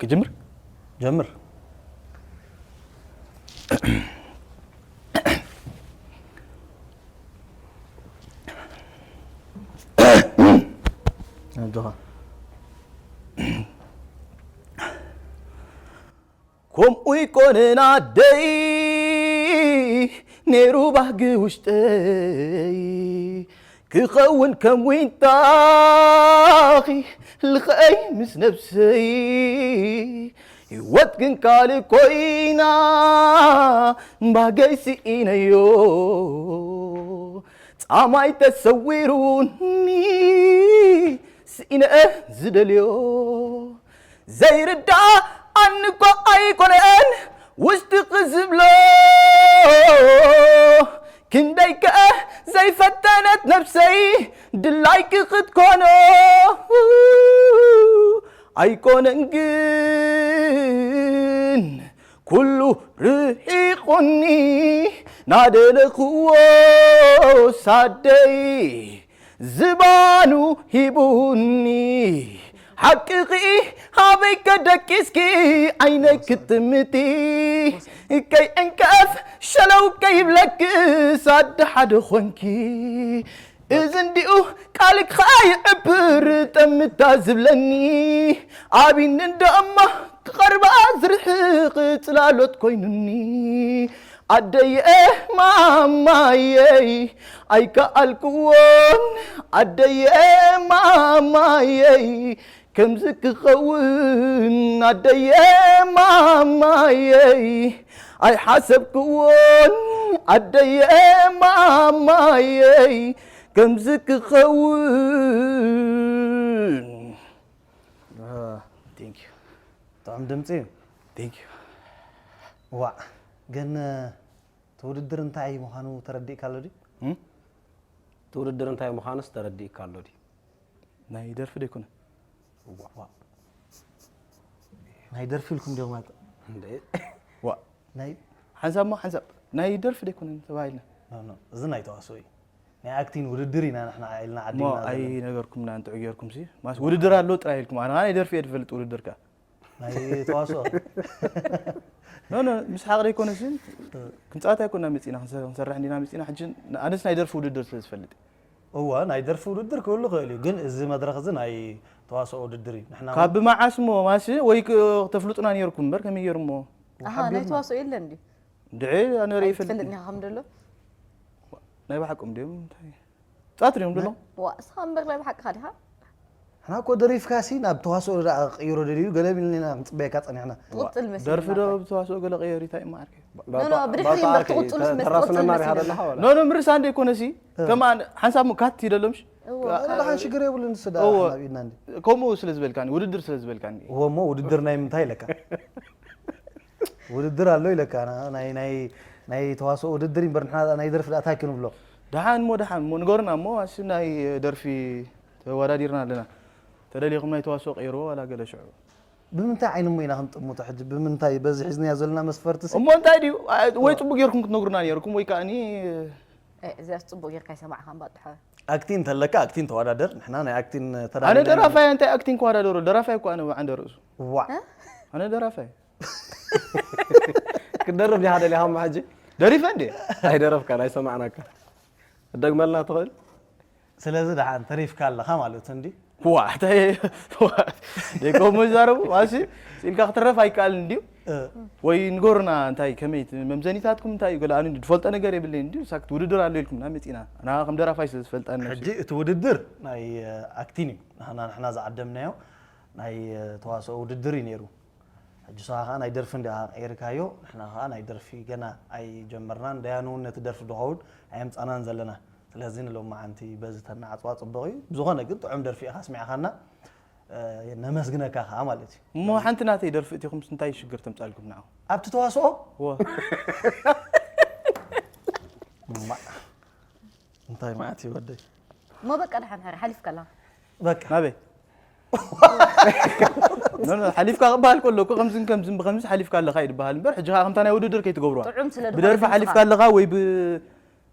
ክጅምር? ጀምር። ኣጆኻ። ከምኡ ይኮነን ኣደይ፣ ነይሩ ባህጊ ውሽጠይ፣ ክኸውን ከም ዊንታኺ፣ ልኽአይ ምስ ነብሰይ። ህይወት ግን ካልእ ኮይና፣ ባህገይ ስኢነዮ። ጻማይ ተሰዊሩኒ፣ ስኢነ ዝደልዮ። ዘይርዳኣኒ እኮ ኣይኮነን ውሽጥኺ ዝብሎ። ክንደይ ከ ዘይፈተነት ነብሰይ ድላይኪ ክትኮኖ። ኣይኮነን ግን ኩሉ ርሒቑኒ ናደለኽዎ ሳደይ ዝባኑ ሂቡኒ። ሓቅኺ ሃበይ ከደቂስኪ ዓይነይ ክትጥምቲ። ከይዕንቀፍ ሸለው ከይብለኪ ሳዲ ሓደ ኾንኪ። እዚ እንዲኡ ቃልክ ኸኣ ይዕብር ጠምታ ዝብለኒ። ኣቢኒ እንዶ እሞ ክቐርባ ዝርሕቕ ጽላሎት ኮይኑኒ። ኣደየ ማማየይ ኣይከኣልክዎን። ኣደየ ማማየይ ከምዚ ክኸውን ኣደየ ማማየይ ኣይሓሰብክዎን። ኣደየ ማማየይ ከምዚ ክኸውን። ጥዑም ድምፂ እዩ። ዋዕ ግን እቲ ውድድር እንታይ ምዃኑ ተረዲእካ ኣሎ ድዩ? እቲ ውድድር እንታይ ምዃኑስ ተረዲእካ ኣሎ ድዩ? ናይ ደርፊ ዶ ኣይኮነ? ናይ ደርፊ ኢልኩም ዲኹም ኣጥ ዋ ናይ ሓንሳብ ሞ ሓንሳብ ናይ ደርፊ ዶ ኣይኮነ ተባሂልና? እዚ ናይ ተዋስኦ እዩ። ናይ ኣክቲን ውድድር ኢና ንሕና ኢልና ዓዲና። ኣይነገርኩምና እንጥዑ ጌርኩም ሲ ማስ ውድድር ኣሎ ጥራይ ኢልኩም። ኣነ ናይ ደርፊ እየ ዝፈልጥ ውድድር ከ ናይ ተዋስኦ ኖ ኖ ምስ ሓቕ ዘይኮነ ሲ ክንጻወት ኣይኮና መጺና ክንሰርሕ እንዲና መጺና። ሕጂ ኣነስ ናይ ደርፊ ውድድር ስለ ዝፈልጥ። እወ ናይ ደርፊ ውድድር ክህሉ ክእል እዩ፣ ግን እዚ መድረኽ እዚ ናይ ተዋስኦ ውድድር እዩ። ንሕና ካብ ብመዓስ እሞ ማሲ ወይ ክ- ክተፍልጡና ነይርኩም እምበር ከመይ ገይሩ እሞ ኣሃ ናይ ተዋስኦ የለን ድዩ? ድዒ ኣነ ርኢ ይፈልጥ ኣይትፈልጥኒ ኢኻ ከም ደሎ? ናይ ብሓቆም ድዮም እንታይ ጻት ድዮም ደሎ? ዋ እስኻ እምበር ናይ ብሓቅኻ ዲኻ? ንሕና እኮ ደሪፍካሲ ናብ ተዋስኦ ደኣ ክቕይሮ ደልዩ ገለ ኢልና ኢና ክንጽበየካ ጸኒሕና። ትቕጽል መሲሉና ደርፊ ዶ እኮ። ብተዋስኦ ገለ ቀየር እንታይ እማ ዓርከይ? ኖ ኖ ብድሕሪ እምበር ትቕጽሉስ መስ ትቕጽል ተራስነና ሪሃ መሲሉና። ደለኻ ወላ? ኖ ኖ ምርሳ እንደ ይኮነሲ ከማን ሓንሳብ ሞ ካት ይደሎምሽ? እዎ። ኣነ ደሓን ሽግር የብሉን ንሱ ደኣ እዎ። ናብ ኢድና እንዲ። ከምኡ ስለ ዝበልካኒ ውድድር ስለ ዝበልካኒ እዎ እሞ ውድድር ናይ ምንታይ ኢለካ? ውድድር ኣሎ ኢለካ ናይ ናይ ናይ ተዋስኦ ውድድር እምበር ንሕና ናይ ደርፊ ደኣ እንታይ ክንብሎ። ደሓን እሞ ደሓን እሞ ንገሩና እሞ ኣሲ ናይ ደርፊ ተወዳዲርና ኣለና ተደሊኹም ናይ ተዋስኦ ቀይርዎ ዋላ ገለ ሽዑ ብምንታይ ዓይኒ እሞ ኢና ክንጥምቶ ሕጂ ብምንታይ በዚ ሒዝናዮ ዘለና መስፈርቲሲ እሞ እንታይ ድዩ ወይ ጽቡቅ ጌርኩም ክትነግሩና ኔርኩም ወይ ከኣኒ እዚኣስ ጽቡቅ ጌርካ ይሰማዕካ እምባ ጥሖ ኣክቲን ተለካ ኣክቲን ተወዳደር ንሕና ናይ ኣክቲን ተዳሊና ኣነ ደራፋይ እንታይ ኣክቲን ከወዳደሩ ደራፋይ እኮ ኣነ በዓንደ ርእሱ እዋ ኣነ ደራፋይ ክደርፍ ዲኻ ደሊኻ እሞ ሕጂ ደሪፈ እንዴ ኣይደረፍካን ኣይሰማዕናካ ክትደግመልና ትኽእል ስለዚ ደሓን ተሪፍካ ኣለኻ ማለት እንዲ ዋ እንታይ ደይኮሞ ይዛረቡ ማሲ ኢልካ ክትረፍ ኣይከኣልን እንድዩ ወይ ንገሩና እንታይ ከመይ መምዘኒታትኩም እንታይ እዩ ገለ ኣነ ዝፈልጦ ነገር የብለይ እንድዩ ሳክት ውድድር ኣሎ ኢልኩም ና መፂና ኣና ከም ደራፋይ ስለ ዝፈልጣ ሕጂ እቲ ውድድር ናይ ኣክቲን እዩ ንሕና ንሕና ዝዓደምናዮ ናይ ተዋስኦ ውድድር እዩ ነይሩ ሕጂ ንስኻ ከኣ ናይ ደርፊ እንዲኻ ቀይርካዮ ንሕና ከኣ ናይ ደርፊ ገና ኣይጀመርናን ደያኑ እውን ነቲ ደርፊ ዝኸውን ኣየምጻናን ዘለና ስለዚ ንሎማዓንቲ በዚ ተናዓጽዋ ጽቡቕ እዩ ብዝኾነ ግን ጥዑም ደርፊ ኢኻ ኣስሚዕኻና ነመስግነካ ከኣ ማለት እዩ እሞ ሓንቲ ናተይ ደርፊ እቲኹምስ እንታይ ሽግር ተምጻልኩም ንዓኹም ኣብቲ ተዋስኦ እወ እንታይ ማለት እዩ ወደይ እሞ በቃ ደሓን ሕረ ሓሊፍካ ኣለኻ በቃ ናበይ ኖ ኖ ሓሊፍካ ክበሃል ከሎ እኮ ከምዝን ከምዝን ብከምዚ ሓሊፍካ ኣለኻ እዩ ዝበሃል እምበር ሕጂ ከዓ ከምታ ናይ ውድድር ከይትገብሩዋ ጥዑም ስለ ዝኾነ ብደርፊ ድምፅኻ። ሓሊፍካ ኣለኻ ወይ ብ-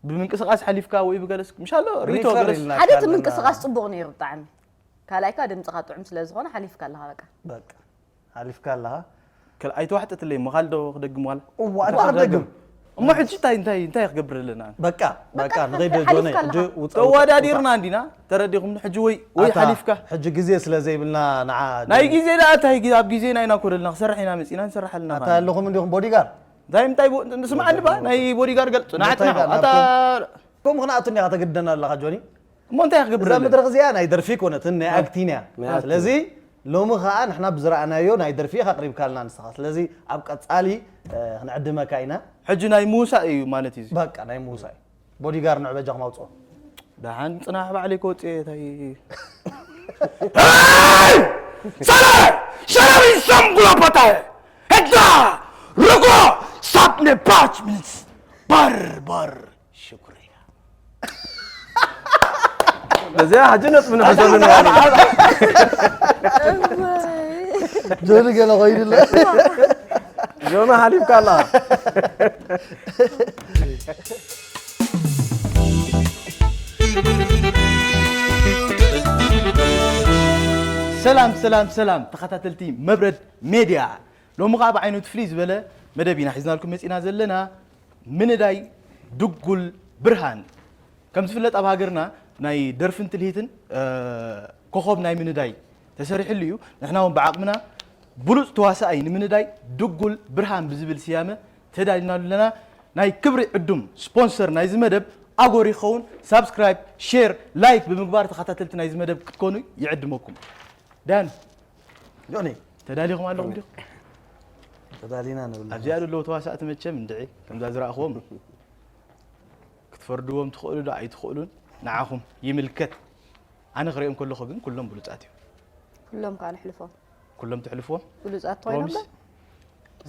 ብምንቅስቃስ ሓሊፍካ ወይ ብገለስ ምሻሎ ሪቶ ሪፈር ገለስ ኢልና ሓደ እቲ ኣለና። ምንቅስቃስ ፅቡቕ ነይሩ ብጣዕሚ ካልኣይ ከኣ ድምጽኻ ጥዑም ስለ ዝኾነ ሓሊፍካ ኣለኻ በቃ። በቃ ሓሊፍካ ኣለኻ። ከል ኣይተዋሕጠትለይ እሞ ካልእ ዶ ክደግም ዋላ እዋ ኣታ ክደግም እሞ ሕጂ እንታይ እንታይ እንታይ ክገብር ኣለና በቃ በቃ ንኸይድ ጆነይ ሕጂ ውፅእ ተወዳዲርና እንዲና ተረዲኹም ሕጂ ወይ ወይ ሓሊፍካ ሕጂ ግዜ ስለ ዘይብልና ንዓ ናይ ግዜ ደኣ እንታይ ግዜ ኣብ ግዜና ኢና ኮደልና ክሰርሕ ኢና መፂና ንሰርሕ ኣለና ኣታ ኣለኹም እንዲኹም ቦዲጋር እንታይ ምንታይ ንስምዓኒ ባ ናይ ቦዲጋር ገል ፅናዕ ፅናዕ ኣታ ከምኡ ክንኣቱ እንዲኻ ተግድደና ኣለኻ ጆኒ እሞ እንታይ ክገብር እዛ መድረክ እዚኣ ናይ ደርፊ ኮነትን ናይ ኣክቲን እያ ስለዚ ሎሚ ከዓ ንሕና ብዝረኣናዮ ናይ ደርፊ ኢኻ ኣቅሪብካልና ንስኻ ስለዚ ኣብ ቀፃሊ ክንዕድመካ ኢና ሕጂ ናይ ምውሳእ እዩ ማለት እዩ በቃ ናይ ምውሳእ እዩ ቦዲጋር ንዑ በጃኹም ኣውፅኦ ደሓን ፅናሕ ባዕለይ ከወፅእ እየ ታይ ሰለ ሸረቢ ሰምጉሎ ቦታየ ሕዳ ርጎ ሳብ ነባች ምንስ ባር ባር ሽኩርያ በዚኣ ሕጂ ነጥቢ ንሕዘሉ ንባል ጆኒ ገለ ኮይኑለ ጆና ሓሊፍካ ኣላ ሰላም ሰላም ሰላም ተኸታተልቲ መብረድ ሜድያ ሎሚ ከዓ ብዓይነቱ ፍልይ ዝበለ መደብ ኢና ሒዝናልኩም መፂና ዘለና ምንዳይ ድጉል ብርሃን ከም ዝፍለጥ ኣብ ሃገርና ናይ ደርፍን ትልሂትን ኮኸብ ናይ ምንዳይ ተሰሪሕሉ እዩ ንሕና እውን ብዓቕምና ብሉፅ ተዋሳኣይ ንምንዳይ ድጉል ብርሃን ብዝብል ስያመ ተዳሊናሉ ኣለና ናይ ክብሪ ዕዱም ስፖንሰር ናይዚ መደብ ኣጎር ይኸውን ሳብስክራይብ ሼር ላይክ ብምግባር ተኸታተልቲ ናይዚ መደብ ክትኮኑ ይዕድመኩም ዳን ጆኒ ተዳሊኹም ኣለኹም ዲኹም ተዳሊና ንብል ኣብዚኣ ዘለዉ ተዋሳእቲ መቸም እንድዒ ከምዛ ዝረእኽዎም ክትፈርድዎም ትኽእሉ ዶ ኣይትኽእሉን ንዓኹም ይምልከት ኣነ ክሪኦም ከለኹ ግን ኩሎም ብሉፃት እዮም ኩሎም ከዓ ንሕልፎም ኩሎም ትሕልፍዎም ብሉፃት ኮይኖም ዶ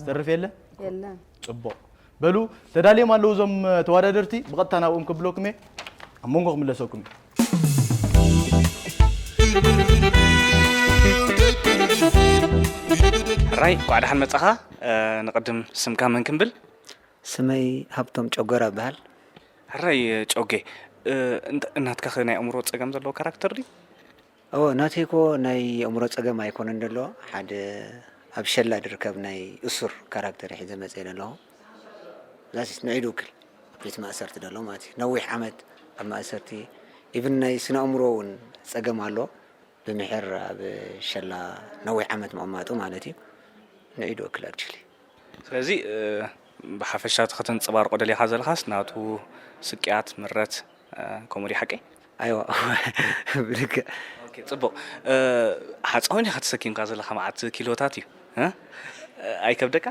ዝተርፍ የለን የለን ፅቡቕ በሉ ተዳልዮም ኣለዉ እዞም ተወዳደርቲ ብቐጥታ ናብኦም ከብለኩም እየ ኣብ መንጎ ክምለሰኩም እዩ ሕራይ ኳዕ ደሓን መጻኻ ንቕድም ስምካ መን ክንብል ስመይ ሃብቶም ጨጎራ በሃል ሕራይ ጮጌ እናትካ ናይ ኣእምሮ ጸገም ዘለዎ ካራክተር ድዩ እዎ ናተይኮ ናይ ኣእምሮ ጸገም ኣይኮነን ደሎ ሓደ ኣብ ሸላ ድርከብ ናይ እሱር ካራክተር ሒዘ መጽእ ደለኹ ዛሲስ ንዒ ድውክል ቤት ማእሰርቲ ደሎ ማለት እዩ ነዊሕ ዓመት ኣብ ማእሰርቲ ኢቭን ናይ ስነ ኣእምሮ እውን ጸገም ኣሎ ብምሕር ኣብ ሸላ ነዊሕ ዓመት ምቕማጡ ማለት እዩ ንዒ ድውክል ኣክቹሊ ስለዚ ብሓፈሻ እቲ ከተንፀባርቆ ደሊኻ ዘለኻስ ናቱ ስቅያት ምረት ከምኡ ድዩ ሓቀይ ኣይዋ ብልክዕ ፅቡቅ ሓፃውን ኢኻ ተሰኪምካ ዘለካ መዓት ኪሎታት እዩ ኣይከብደካ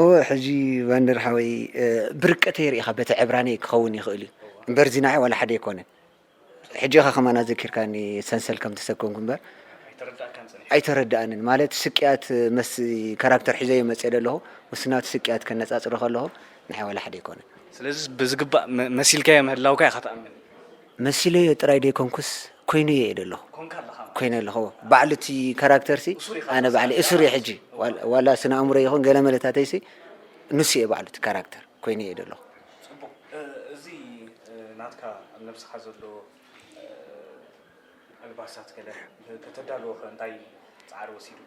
እወ ሕጂ ባንደር ሓወይ ብርቀተ የርኢኻ በቲ ዕብራነይ ክኸውን ይኽእል እዩ እምበር ዚናይ ዋላ ሓደ ኣይኮነን ሕጂ ኢኻ ከማና ዘኪርካኒ ሰንሰል ከም ተሰከምኩ እምበር ኣይተረድኣንን ማለት ስቅያት መስ ካራክተር ሒዘዮ መፅእ ደለኹ ምስ ናቱ ስቅያት ከነፃፅሮ ከለኹ ንሓይ ዋላ ሓደ ኣይኮነን ስለዚ ብዝግባእ መሲልካዮ ምህላውካ ኢኻ ትኣምን መሲለዮ ጥራይ ደይኮንኩስ ኮይነዮ እየ ደለኹ ኮይነ ኣለኹ ባዕሉ እቲ ካራክተር ሲ ኣነ ባዕለ እሱር እየ ሕጂ ዋላ ስነ ኣእምሮ ይኹን ገለ መለታተይ ሲ ንሱ እየ ባዕሉ እቲ ካራክተር ኮይነ እየ ደለኹ እዚ ናትካ ኣብ ነብስኻ ዘሎ ኣልባሳት ገለ ከተዳልዎ ከ እንታይ ፃዕሪ ወሲዱ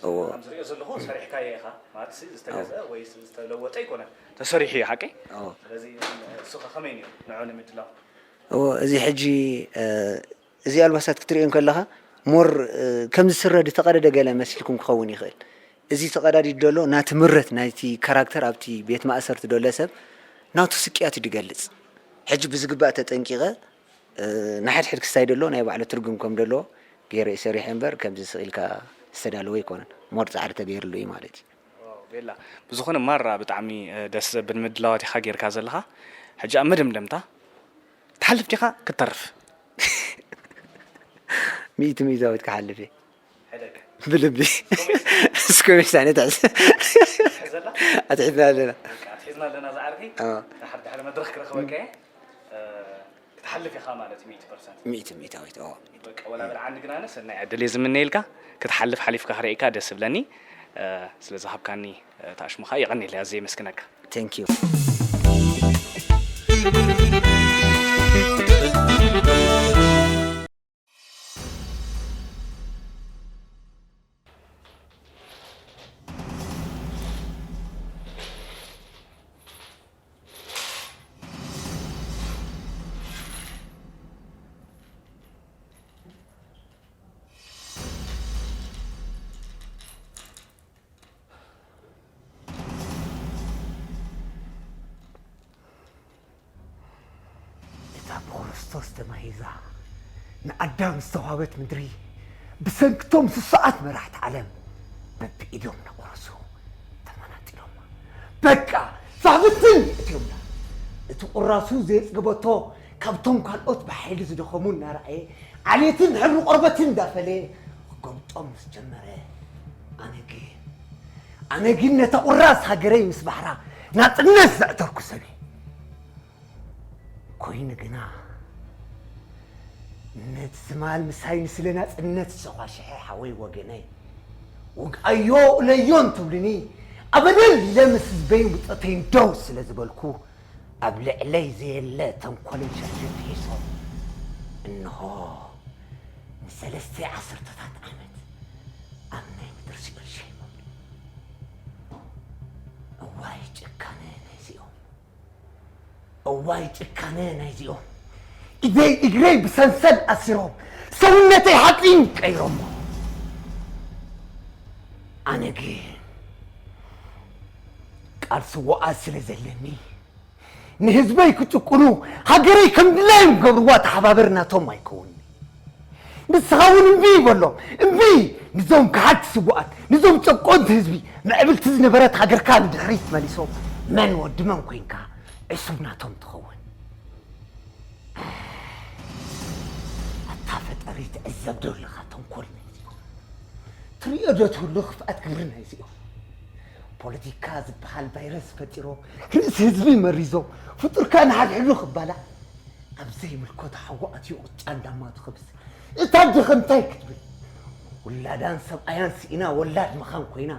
እዎ ከም ዝሪኦ ዘለኹ ሰሪሕካዮ ኢኻ ማለት ዝተገዝአ ወይ ዝተለወጠ ኣይኮነን ተሰሪሑ እዩ ሓቀይ ስለዚ እሱ ከ ከመይ ነይሩ ንዑ ንምድላው እዎ እዚ ሕጂ እዚ ኣልባሳት ክትሪኦ ከለኻ ሞር ከም ዝስረ ዝተቐደደ ገለ መሲልኩም ክኸውን ይኽእል እዚ ተቐዳዲዱ ዘሎ ናቲ ምረት ናይቲ ካራክተር ኣብቲ ቤት ማእሰርቲ ዘሎ ሰብ ናቱ ስቅያት ድገልጽ ሕጂ ብዝግባእ ተጠንቂቐ ንሓድሕድ ክስታይ ደሎ ናይ ባዕሉ ትርጉም ከም ደሎ ገይረ እዩ ሰሪሐ እምበር ከምዚ ስቕ ኢልካ ዝተዳለወ ኣይኮነን ሞር ፃዕሪ ተገይርሉ እዩ ማለት እዩ ቤላ ብዝኾነ ማራ ብጣዕሚ ደስ ዘብል ምድላዋት ኢኻ ጌርካ ዘለኻ ሕጂ ኣብ መደምደምታ ትሓልፍ ዲኻ ክትተርፍ ሚእቲ ሚእታዊት ክሓልፍ እየ ብልቢ እስኮ ሚሳነ ትሕዝ ኣትሒዝና ኣለና ኣትሒዝና ኣለና ዝዓርፊ ድሓር ድሓር መድረክ ክረኽበካ እየ ክትሓልፍ ኢኻ ማለት እዩ ሚእቲ ፐርሰንት። ሚእቲ ሚእታዊት እዎ። በቃ ወላ በል ዓንዲ ግናነ ሰናይ ዕድል እየ ዝምነየልካ ክትሓልፍ ሓሊፍካ ክርእየካ ደስ ዝብለኒ ስለ ዝሃብካኒ ተኣሽሙኻ የቐንየለይ ኣዝየ የመስግነካ። Thank you። ሶስተ ማሂዛ ንኣዳም ዝተዋህበት ምድሪ ብሰንክቶም ስሱዓት መራሕቲ ዓለም በብኢዶም እናቆረሱ ተመናጢሎማ። በቃ ሳሕብትን እትዮምና። እቲ ቁራሱ ዘየጽገበቶ ካብቶም ካልኦት ብሓይሊ ዝደኸሙ እናረኣየ ዓሌትን ሕብሪ ቆርበትን እንዳፈለየ ክጎብጦም ምስ ጀመረ ኣነ ግን ኣነ ግን ነታ ቁራስ ሃገረይ ምስ ባሕራ ናጽነት ዘዕተርኩ ሰብ እየ። ኮይኑ ግና ነቲ ትማል ምሳይ ንስለ ናጽነት ዝተኳሸሐ ሓወይ ወገነይ ውግኣዮ እለዮ እንትብሉኒ ኣበደል ኢለ ምስ ህዝበይን ብጾተይን ደው ስለ ዝበልኩ ኣብ ልዕለይ ዘየለ ተንኮልን ሸርሕን ሒሶም እንሆ ንሰለስተ ዓሰርተታት ዓመት ኣብ ናይ ምድሪ ሲኦል ሸይሞም። እዋይ ጭካነ ናይዚኦም! እዋይ ጭካነ ናይዚኦም! ኢደይ እግረይ ብሰንሰል ኣሲሮም ሰውነተይ ሓፂን ቀይሮሞ። ኣነ ግን ቃል ስዋኣ ስለ ዘለኒ ንህዝበይ ክጭቁኑ ሃገረይ ከም ድላዮም ገብርዋ ተሓባበር ናቶም ኣይከውን። ንስኻ እውን እምቢ በሎም፣ እምቢ ንዞም ከሓድቲ ስዋኣት፣ ንዞም ጨቆንቲ ህዝቢ። ምዕብልቲ ዝነበረት ሃገርካ ንድሕሪት መሊሶም መን ወዲ መን ኮይንካ ዕሱብ ናቶም ትኸውን። ኣታ ፈጣሪ ትዕዘብ ዶ ኣለኻ ተንኮል ናይዚኦም? ትሪኦ ዶ ትህሉ ክፍኣት ግብሪ ናይዚኦም? ፖለቲካ ዝበሃል ቫይረስ ፈጢሮም ርእሲ ህዝቢ መሪዞም ፍጡርካ ንሓድሕዱ ክባላዕ ኣብ ዘይምልኮቶ ሓዊ ኣትዩ ቅጫ እንዳማ ትኽብስ እታ ኣደ ከ እንታይ ክትብል? ውላዳን ሰብኣያን ስኢና ወላድ መኻን ኮይና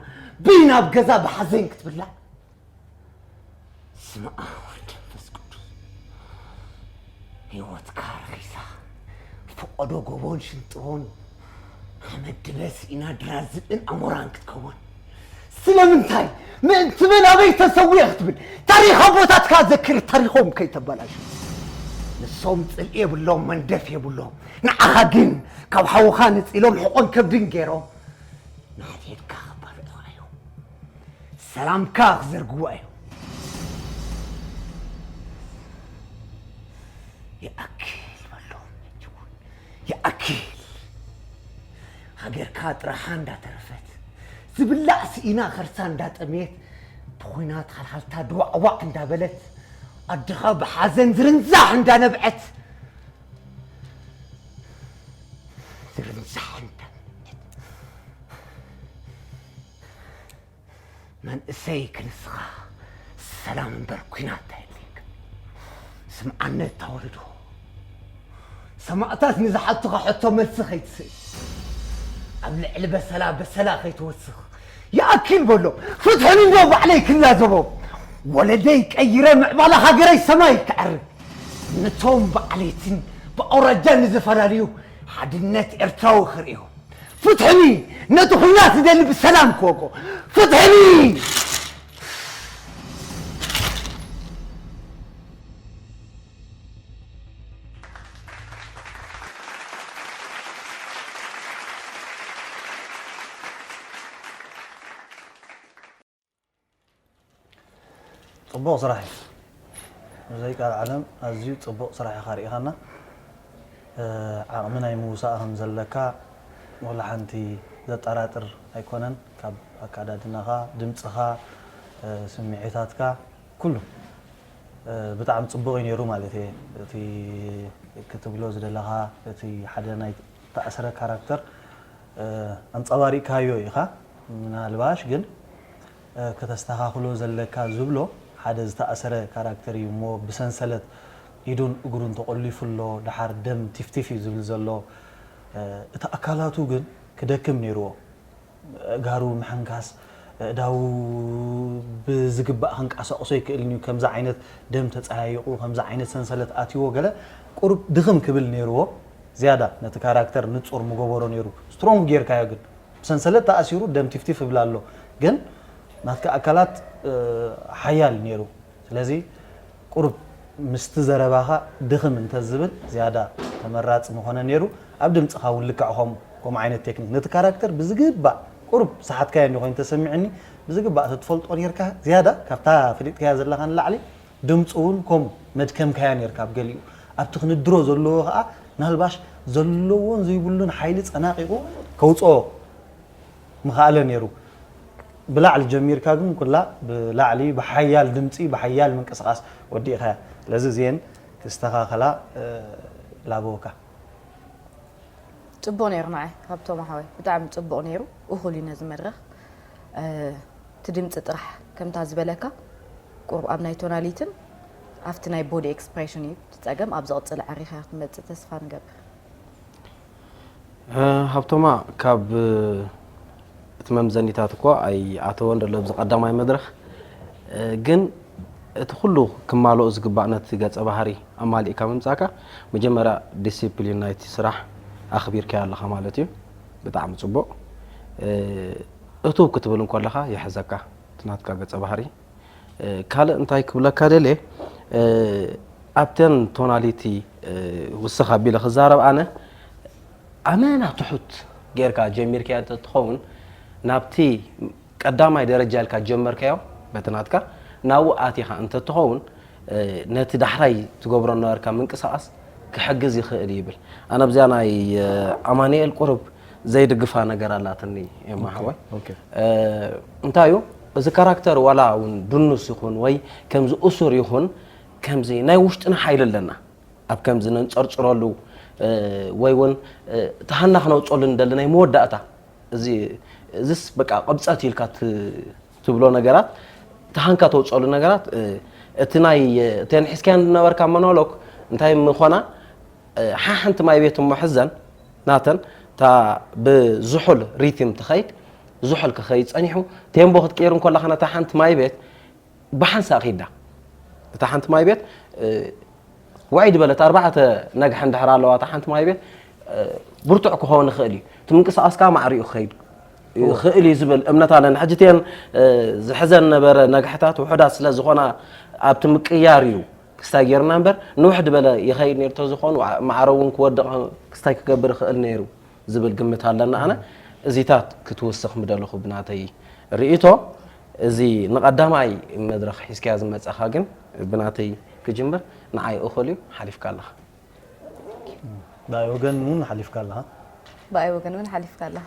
ብይ ናብ ገዛ ብሓዘን ክትብላዕ ስመ ኣብ ወወልድ ወመንፈስ ቅዱስ። ህይወትካ ረኺሳ ፈቐዶ ጎቦን ሽንጥሮን ሓመድ ድበ ስኢና ድራር ዝብእን ኣሞራን ክትከውን ስለምንታይ? ምእንቲ መን ኣበይ ተሰዊአ ክትብል ታሪኽ ኣቦታትካ ዘክር ታሪኾም ከይተበላሹ። ንሶም ጽልኢ የብሎም መንደፍ የብሎም ንዓኻ ግን ካብ ሓውኻ ነጺሎም ሕቖን ከብድን ገይሮም ንሓድሕድካ ከባልዑኻ እዮም። ሰላምካ ክዘርግዋ እዮም። ይኣክል በሎም ሕጂ እውን ይኣክል። ሃገርካ ጥራሓ እንዳተረፈት ዝብላዕ ስኢና ከርሳ እንዳጠምየት ብኹናት ሃልሃልታ ድዋዕዋዕ እንዳበለት ኣድኻ ብሓዘን ዝርንዛሕ እንዳነብዐት ዝርንዛሕ እንዳነብዐት መንእሰይ ክንስኻ ሰላም እምበር ኲናት ኣይድልየካ። ስምዓኒ እታ ወለዶ ሰማእታት ንዝሓቱኻ ሕቶ መልሲ ከይትስእል ኣብ ልዕሊ በሰላ በሰላ ከይትወስኽ ይኣክል በሎ። ፍትሕን እንዶ ባዕለይ ክላዘቦም ወለደይ ቀይረ ምዕባላ ሃገረይ ሰማይ ክዕርግ ነቶም ብዓሌትን ብኣውራጃን ንዝፈላለዩ ሓድነት ኤርትራዊ ክርእዮም ፍትሕኒ ነቲ ኹናት ዝደሊ ብሰላም ክወቆ ፍትሕኒ። ጽቡቕ ስራሕ እዩ። ብዘይ ቃል ዓለም ኣዝዩ ጽቡቕ ስራሕ ኢኻ ርኢኻና። ዓቕሚ ናይ ምውሳእ ከም ዘለካ ወላ ሓንቲ ዘጠራጥር ኣይኮነን። ካብ ኣካዳድናኻ፣ ድምጽኻ፣ ስምዒታትካ ኩሉ ብጣዕሚ ጽቡቕ እዩ ነይሩ ማለት እየ። እቲ ክትብሎ ዝደለኻ እቲ ሓደ ናይ ተኣስረ ካራክተር ኣንጸባሪቕካዮ ኢኻ። ምናልባሽ ግን ከተስተኻኽሎ ዘለካ ዝብሎ ሓደ ዝተኣሰረ ካራክተር እዩ እሞ ብሰንሰለት ኢዱን እግሩን ተቖሊፉ ኣሎ፣ ደሓር ደም ቲፍቲፍ እዩ ዝብል ዘሎ። እቲ ኣካላቱ ግን ክደክም ነይርዎ። ኣእጋሩ ምሕንካስ፣ ኣእዳዉ ብዝግባእ ክንቀሳቕሶ ኣይክእልን እዩ። ከምዚ ዓይነት ደም ተጸያይቑ፣ ከምዚ ዓይነት ሰንሰለት ኣትይዎ ገለ ቁሩብ ድኽም ክብል ነይርዎ። ዝያዳ ነቲ ካራክተር ንጹር ምገበሮ ነይሩ። ስትሮንግ ጌርካዮ ግን ብሰንሰለት ተኣሲሩ ደም ቲፍቲፍ ይብል ኣሎ ግን ናትካ ኣካላት ሓያል ነይሩ ስለዚ ቁሩብ ምስቲ ዘረባኻ ድኽም እንተዝብል ዝያዳ ተመራፂ ምኾነ ነይሩ ኣብ ድምፅኻ እውን ልክዕ ኸምኡ ከምኡ ዓይነት ቴክኒክ ነቲ ካራክተር ብዝግባእ ቁሩብ ሰሓትካዮ እንዲ ኮይኑ ተሰሚዕኒ ብዝግባእ ተትፈልጦ ነይርካ ዝያዳ ካብታ ፈሊጥካያ ዘለኻ ንላዕሊ ድምፁ እውን ከምኡ መድከምካያ ነይርካ ኣብ ገሊኡ ኣብቲ ክንድሮ ዘለዎ ከዓ ናልባሽ ዘለዎን ዘይብሉን ሓይሊ ፀናቂቑ ከውፅኦ ምኽኣለ ነይሩ። ብላዕሊ ጀሚርካ ግን ኩላ ብላዕሊ ብሓያል ድምፂ ብሓያል ምንቅስቃስ ወዲእኻያ። ስለዚ እዚአን ክስተኻኸላ ላበወካ። ፅቡቕ ነይሩ። ንዓይ ሃብቶም ሓወይ ብጣዕሚ ፅቡቕ ነይሩ። እኹል እዩ ነዚ መድረኽ። እቲ ድምፂ ጥራሕ ከምታ ዝበለካ ቁሩብ ኣብ ናይ ቶናሊትን ኣብቲ ናይ ቦዲ ኤክስፕሬሽን እዩ እቲ ፀገም። ኣብ ዝቕፅል ዓሪኻ ክትመፅእ ተስፋ ንገብር። ሃብቶማ ካብ እቲ መምዘኒታት እኮ ኣይኣተወን ዘሎ ኣብዚ ቀዳማይ መድረኽ። ግን እቲ ኩሉ ክማልኦ ዝግባእ ነቲ ገፀ ባህሪ ኣማሊእካ ምምፃእካ መጀመርያ ዲሲፕሊን ናይቲ ስራሕ ኣኽቢርካዮ ኣለኻ ማለት እዩ። ብጣዕሚ ፅቡቕ። እቱብ ክትብል እንከለኻ ይሕዘካ እቲ ናትካ ገፀ ባህሪ። ካልእ እንታይ ክብለካ ደልየ ኣብተን ቶናሊቲ ውስኽ ኣቢለ ክዛረብ ኣነ ኣመና ትሑት ጌርካ ጀሚርካዮ እንተትኸውን ናብቲ ቀዳማይ ደረጃ ኢልካ ጀመርካዮ በቲ ናትካ ናብኡ ኣቲኻ እንተትኸውን ነቲ ዳሕራይ ትገብሮ ነበርካ ምንቅስቃስ ክሕግዝ ይኽእል ይብል። ኣነ ኣብዚኣ ናይ ኣማኑኤል ቁሩብ ዘይድግፋ ነገር ኣላትኒ የማሓወይ። እንታይ እዩ እዚ ካራክተር ዋላ እውን ድኑስ ይኹን ወይ ከምዚ እሱር ይኹን ከምዚ ናይ ውሽጥና ሓይሊ ኣለና። ኣብ ከምዚ ነንፀርፅረሉ ወይ እውን እቲ ሃና ክነውፀሉ ንደሊ ናይ መወዳእታ እዚ እዚስ በቃ ቅብፀት ኢልካ ትብሎ ነገራት እቲ ሃንካ ተውፀሉ ነገራት እቲ ናይ እተን ሒዝካያን ዝነበርካ ሞኖሎግ እንታይ ምኾና ሓሓንቲ ማይ ቤት እሞ ሕዘን ናተን እታ ብዝሑል ሪትም ትኸይድ ዝሑል ክኸይድ ፀኒሑ ቴምቦ ክትቅይር እንኮለኻ ነታ ሓንቲ ማይ ቤት ብሓንሳእ ኺዳ እታ ሓንቲ ማይ ቤት ውዕይ ድበለት ኣርባዕተ ነግሒ እንድሕር ኣለዋ እታ ሓንቲ ማይ ቤት ብርቱዕ ክኸውን ይኽእል እዩ እቲ ምንቅስቃስ ከዓ ማዕሪኡ ክኸይድ ይኽእል እዩ ዝብል እምነት ኣለኒ ሕጂ እተን ዝሕዘን ነበረ ነግሕታት ውሑዳት ስለ ዝኾና ኣብቲ ምቅያር እዩ ክስታይ ጌርና እምበር ንውሕ ድበለ ይኸይድ ነይሩ ተዝኾኑ ማዕረ እውን ክወድቕ ክስታይ ክገብር ይኽእል ነይሩ ዝብል ግምት ኣለኒ ኣነ እዚታት ክትውስኽ ምደለኹ ብናተይ ርእይቶ እዚ ንቐዳማይ መድረኽ ሒዝካያ ዝመፀኻ ግን ብናተይ ክጅምር ንዓይ እኹል እዩ ሓሊፍካ ኣለኻ ብኣይ ወገን እውን ሓሊፍካ ኣለኻ ብኣይ ወገን እውን ሓሊፍካ ኣለኻ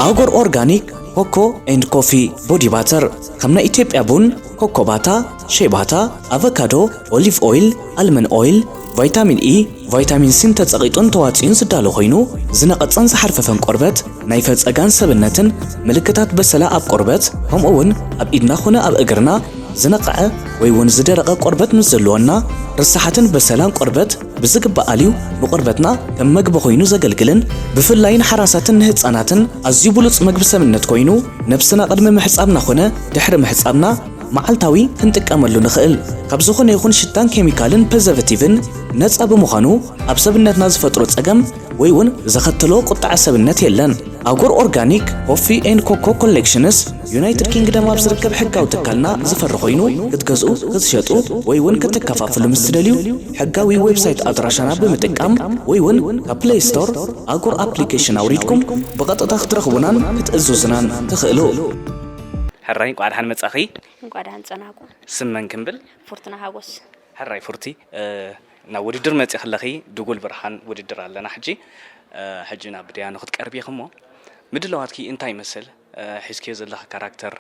ኣጎር ኦርጋኒክ ኮኮ ኤንድ ኮፊ ቦዲ ባተር ከም ናይ ኢትዮጵያ ቡን ኮኮባታ፣ ሼባታ፣ ኣቨካዶ፣ ኦሊቭ ኦይል፣ ኣልመን ኦይል፣ ቫይታሚን ኢ፣ ቫይታሚን ሲን ተጸቒጡን ተዋጺኡን ዝዳሎ ኮይኑ ዝነቐጸን ዝሓርፈፈን ቆርበት ናይ ፈጸጋን ሰብነትን ምልክታት በሰላ ኣብ ቆርበት ከምኡ እውን ኣብ ኢድና ኾነ ኣብ እግርና ዝነቐዐ ወይ እውን ዝደረቐ ቆርበት ምስ ዘለወና ርሳሓትን በሰላን ቆርበት ብዝግባእ ኣልዩ ንቆርበትና ከም መግቢ ኮይኑ ዘገልግልን ብፍላይ ንሓራሳትን ንህፃናትን ኣዝዩ ብሉፅ መግቢ ሰብነት ኮይኑ ነብስና ቅድሚ ምሕፃብና ኾነ ድሕሪ ምሕፃብና መዓልታዊ ክንጥቀመሉ ንኽእል ካብ ዝኾነ ይኹን ሽታን ኬሚካልን ፕሪዘርቨቲቭን ነፃ ብምዃኑ ኣብ ሰብነትና ዝፈጥሮ ፀገም ወይ እውን ዘኸተሎ ቁጥዐ ሰብነት የለን። ኣጎር ኦርጋኒክ ኮፊ ኤንድ ኮኮ ኮሌክሽንስ ዩናይትድ ኪንግደም ኣብ ዝርከብ ሕጋዊ ትካልና ዝፈሪ ኮይኑ ክትገዝኡ ክትሸጡ ወይ እውን ክትከፋፍሉ ምስ ትደልዩ ሕጋዊ ዌብሳይት ኣድራሻና ብምጥቃም ወይ እውን ካብ ፕሌይ ስቶር ኣጎር ኣፕሊኬሽን ኣውሪድኩም ብቐጥታ ክትረኽቡናን ክትእዝዙናን ትኽእሉ። ሕራይ እንቋዕ ደሓን መጻኺ። እንቋዕ ደሓን ጸናሕኩ። ስም መን ክንብል? ፉርትና ሓጎስ። ሕራይ ፉርቲ ናብ ውድድር መፂ ከለኺ ድጉል ብርሃን ውድድር ኣለና ሕጂ ሕጂ ናብ ድያኑ ክትቀርቢ ኢኺ እሞ ምድላዋትኪ እንታይ ይመስል ሒዝክዮ ዘለኺ ካራክተር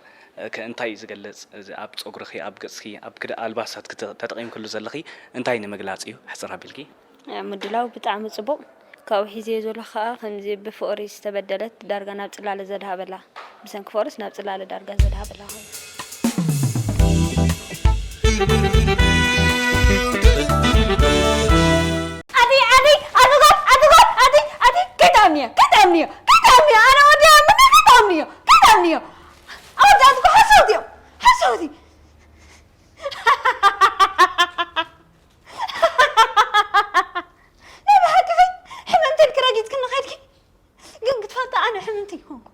ከ እንታይ እዩ ዝገልፅ ኣብ ፀጉርኺ ኣብ ገፅኪ ኣብ ክደ ኣልባሳት ተጠቂምክሉ ዘለኺ እንታይ ንምግላፅ እዩ ሕፅር ኣቢልኪ ምድላው ብጣዕሚ ፅቡቅ ካብኡ ሒዘዮ ዘለኹ ከዓ ከምዚ ብፍቅሪ ዝተበደለት ዳርጋ ናብ ፅላለ ዘድሃበላ ብሰንኪ ፍቅርስ ናብ ፅላለ ዳርጋ ዘድሃበላ ኮይኑ ኣቲ ኣቲ ኣቱጋት ኣቱጋት ኣቲ ኣቲ ከይትኣምንዮ ከይትኣምንዮ ከይትኣምንዮ ኣነ ወዲያ ምና ከይትኣምንዮ ከይትኣምንዮ ኣወዳትኩ ሓሰውት እዮም ሓሰውት ናይ ብሓቂ ሕመምተን ክረጊፅክኒ ከድኪ ግን ክትፈልጢ ኣነ ሕምምቲ ይኮንኩ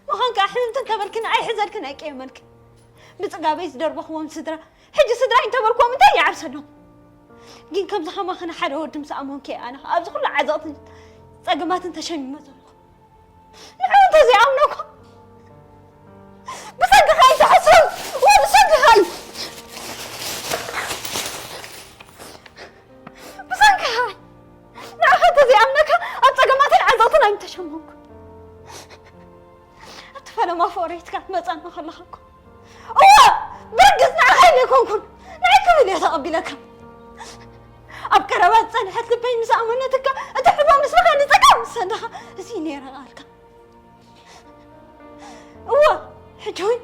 ምዃን ከዓ ሕምምቲ እንተበልክን ኣይሕዘልክን ኣይቀየመልክን ብፅጋበይ ዝደርበኽዎም ስድራ ሕጂ ስድራይ እንተበልክዎም እንታይ ይዓብሰሎም ግን ከምዚ ከማኺ ንሓደ ወዲ ምስ ኣመንኩ እየ ኣነ ኣብዚ ኩሉ ዓዘቕትን ጸገማትን ተሸሚመ ዘለኹ። ንዕኡ እንተዘይኣምነኩ፣ ብሰንክኻ እዩ ዝሕሰብ። እወ፣ ብሰንክኻ እዩ። ብሰንክኻ እዩ። ንዓኻ እንተዘይኣምነካ፣ ኣብ ጸገማትን ዓዘቕትን ኣይምተሸመንኩ። ኣብቲ ፈለማ ፍቕሪ ሒዝካ ትመጻኒ ከለኻ እኮ፣ እወ፣ ብርግጽ ንዓኻ ኢለ ኣይኮንኩን። ንዓይ ክብል እየ ተቐቢለካ። ኣብ ቀረባ ዝጸንሐት ልበይ ምስ ኣመነትካ፣ እቲ ሕልሞ ምስልኻ ንጸጋም ምስ ሰንደኻ፣ እዚ እዩ ነይረ ቃልካ። እወ፣ ሕጂ እውን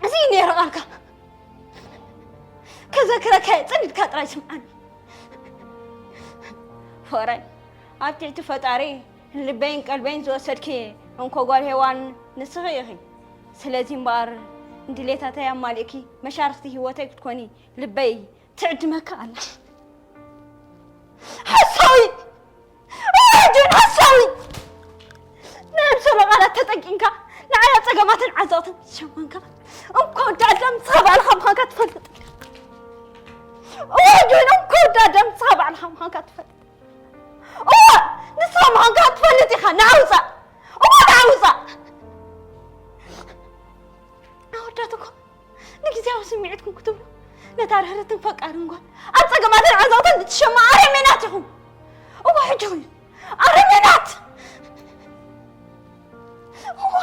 እዚ እዩ ነይረ ቃልካ። ከዘክረካ እየ፣ ጽን ኢልካ ጥራይ ስምዓኒ። ፍቕረይ፣ ኣብ ትሕቲ ፈጣሪ ልበይን ቀልበይን ዝወሰድኪ እንኮ ጓል ሄዋን ንስኺ ኢኺ። ስለዚ እምበኣር ንድሌታተይ ኣማሊእኪ መሻርኽቲ ህይወተይ ክትኮኒ ልበይ ትዕድመካ ኣላ። ሓሳዊ! ኣጆን ሓሳዊ! ናይ ኣምሰሎ ቃላት ተጠቂምካ ንዓይ ኣብ ጸገማትን ዓዘቕትን ዝሸመንካ፣ እንኮ ወዲ ኣዳም ንስኻ ባዕልኻ ምዃንካ ትፈልጥ ኢኻ። እወ ኣጆን፣ እንኮ ወዲ ኣዳም ንስኻ ባዕልኻ ምዃንካ ትፈልጥ። እወ፣ ንስኻ ምዃንካ ትፈልጥ ኢኻ። ንዓ ውጻእ! እወ፣ ንዓ ውጻእ! ኣወዳት እኮ ንግዜያዊ ስምዒትኩም ክትብሉ ነታ ርህርትን ፈቃርን ጓል ኣብ ጸገማትን ዓዘቕትን እትሸማ ኣረሜናት ኢኹም። እወ፣ ሕጂ እውን ኣረሜናት! እወ፣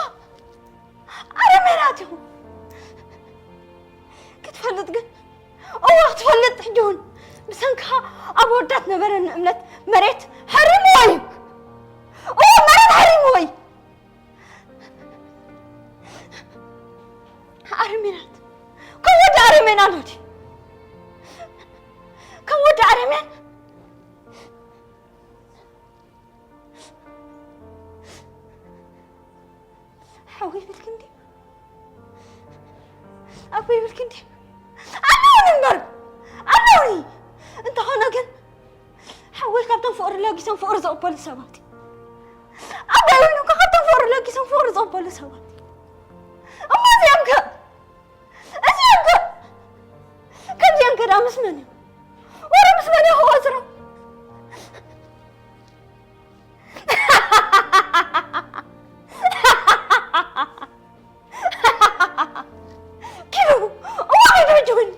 ኣረሜናት ኢኹም። ክትፈልጥ ግን፣ እወ፣ ክትፈልጥ ሕጂ እውን ብሰንክኻ ኣብ ኣወዳት ነበረኒ እምነት መሬት ሃሪምዎ እዩ። እወ፣ መሬት ሃሪምዎ እዩ። ኣረሜናት። ከም ወዲ ኣረሜን ኣሎ ድዩ? ከም ወዲ ኣረሜን። ሓወይ ይብልኪ እንድዩ። ኣቦይ ይብልኪ እንድዩ። ኣለውኒ እምበር። ኣለውኒ። እንተኾነ ግን ሓወይ ካብቶም ፍቕሪ ለጊሶም ፍቕሪ ዝቕበሉ ሰባት እዩ። ኣቦይ እውን እኮ ካብቶም ፍቕሪ ለጊሶም ፍቕሪ ዝቕበሉ ሰባት እዩ። እሞ እዚኦም ከ? እዚኦም ከ? ከምዚኦም ከ ደኣ ምስ መን እዮም? ወረ ምስ መን እዮም ክቖጽሮም? ኪዱ፣ እዋ ኪዱ ሕጂ እውን።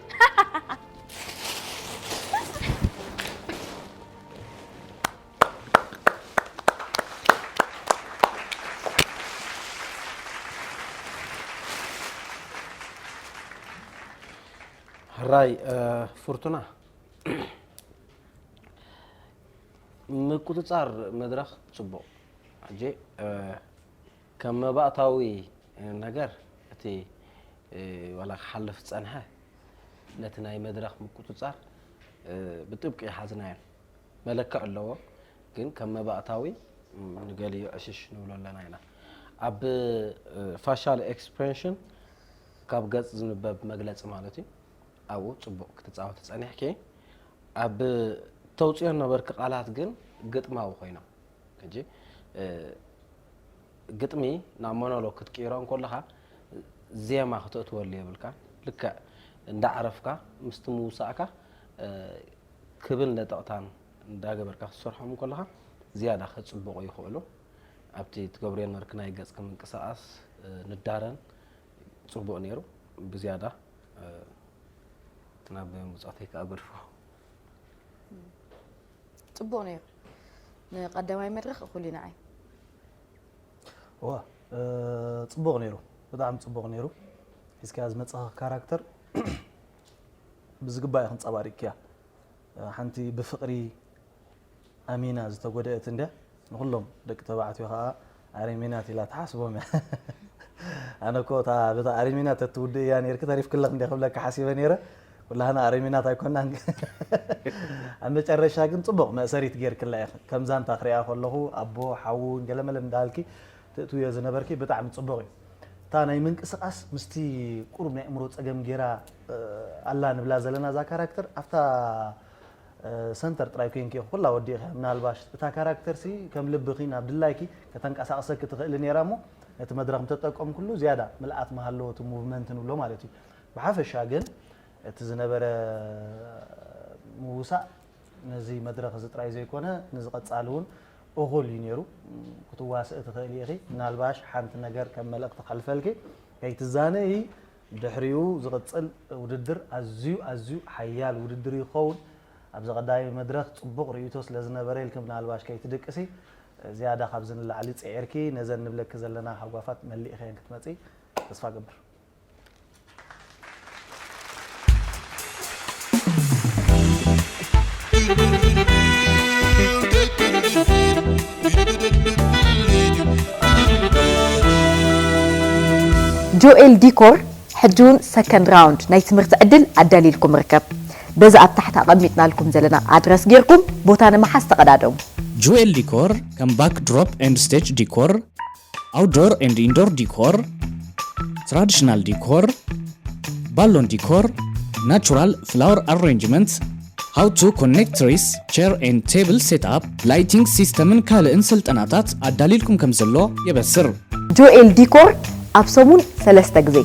ሕራይ፣ እ፣ ፍርቱና፣ ምቁጽጻር መድረኽ ጽቡቕ። ሕጂ፣ እ፣ ከም መባእታዊ ነገር እቲ፣ እ፣ ዋላ ክሓልፍ ዝጸንሐ ነቲ ናይ መድረኽ ምቁጽጻር፣ እ፣ ብጥብቂ ሓዝናዮ። መለክዒ ኣለዎ፣ ግን ከም መባእታዊ፣ ም፣ ንገሊኡ ዕሽሽ ንብሎ ኣለና ኢና። ኣብ፣ እ፣ ፋሻል ኤክስፕሬሽን ካብ ገጽ ዝንበብ መግለጺ ማለት እዩ። ኣብኡ ጽቡቕ ክትጻወቲ ጸኒሕኪ። ኣብ ተውጽኦ ነበርኪ ቃላት ግን ግጥማዊ ኮይኖም። ሕጂ፣ እ፣ ግጥሚ ናብ ሞኖሎግ ክትቅይሮ እንከለኻ ዜማ ክተእትወሉ የብልካ። ልክዕ እንዳዕረፍካ ምስቲ ምውሳእካ፣ እ፣ ክብን ለጠቕታን እንዳገበርካ ክትሰርሖም እንከለኻ ዝያዳ ከጽብቑ ይኽእሉ። ኣብቲ ትገብርዮ ነበርኪ ናይ ገጽኪ ምንቅስቓስ፣ እ፣ ንዳረን ጽቡቕ ነይሩ። ብዝያዳ፣ እ፣ ናብ ምጻተይ ከኣ ገድፎ። ጽቡቕ ነይሩ። ንቀዳማይ መድረኽ እኹል እዩ ንዓይ። እዋ፣ እ፣ ጽቡቕ ነይሩ። ብጣዕሚ ጽቡቕ ነይሩ። ሒዝካያ ዝመጻኻ ካራክተር ብዝግባእ ኢኺ ኣንጸባሪቕክያ። እ፣ ሓንቲ ብፍቕሪ ኣሚና ዝተጎድአት እንድያ። ንኹሎም ደቂ ተባዕትዮ ኸኣ ኣረሜናት ኢላ ትሓስቦም እያ። ኣነ እኮ እታ በታ ኣረሜናት ተትውድእያ ነይርኪ ተሪፍክለኽ እንድያ ክብለካ ሓሲበ ነይረ። ኩላህና ኣረሜናት ኣይኮናን። ኣብ መጨረሻ ግን ጽቡቕ መእሰሪት ጌርክላ ኢኺ። ከም ዛንታ ክሪኣ ከለኹ ኣቦ፣ ሓዉ፣ ገለመለ እንዳበልኪ ትእትውዮ ዝነበርኪ ብጣዕሚ ጽቡቕ እዩ። እታ ናይ ምንቅስቓስ ምስቲ ቁሩብ ናይ ኣእምሮ ጸገም ጌራ፣ እ፣ ኣላ ንብላ ዘለና እዛ ካራክተር ኣብታ እ፣ ሰንተር ጥራይ ኮይንኪ ኢኺ ኩላ ወዲእኺ። ምናልባሽ እታ ካራክተር ሲ ከም ልብኺ ናብ ድላይኪ ከተንቀሳቕሰኪ ትኽእሊ ነይራ እሞ ነቲ መድረኽ ምተጠቀምኩሉ ዝያዳ ምልኣት ምሃለዎ እቲ ሙቭመንት ንብሎ ማለት እዩ። ብሓፈሻ ግን እቲ ዝነበረ ምውሳእ ነዚ መድረኽ እዚ ጥራይ ዘይኮነ፣ ንዝቐጻሊ እውን እኹል እዩ ነይሩ። ክትዋስእ ትኽእሊ ኢኺ። ምናልባሽ ሓንቲ ነገር ከም መልእኽቲ ከሕልፈልኪ፣ ከይትዛነዪ፣ ድሕሪኡ ዝቕጽል ውድድር ኣዝዩ፣ ኣዝዩ ሓያል ውድድር ይኸውን። ኣብዚ ቀዳሚ መድረኽ ጽቡቕ ርእይቶ ስለ ዝነበረ ኢልኪ ምናልባሽ ከይትድቅሲ፣ ዝያዳ ካብዚ ንላዕሊ ጽዒርኪ ነዘን ንብለኪ ዘለና ሃጓፋት መሊእኽየን ክትመጺ ተስፋ እገብር። ጆኤል ዲኮር ሕጂ እውን ሰከንድ ራውንድ ናይ ትምህርቲ ዕድል ኣዳልይልኩም ይርከብ። በዚ ኣብ ታሕቲ ኣቐሚጥናልኩም ዘለና ኣድረስ ጌርኩም ቦታ ንምሓዝ ተቐዳደሙ። ጆኤል ዲኮር ከም ባክድሮፕ ኤንድ ስቴጅ ዲኮር፣ ኣውትዶር ኤንድ ኢንዶር ዲኮር፣ ትራዲሽናል ዲኮር፣ ባሎን ዲኮር፣ ናቹራል ፍላወር ኣሬንጅመንት፣ ሃው ቱ ኮኔክት ትሪስ፣ ቸር ኤንድ ቴብል ሴትኣፕ፣ ላይቲንግ ሲስተምን ካልእን ስልጠናታት ኣዳልይልኩም ከም ዘሎ የበስር። ጆኤል ዲኮር ኣብ ሰሙን ሰለስተ ግዜ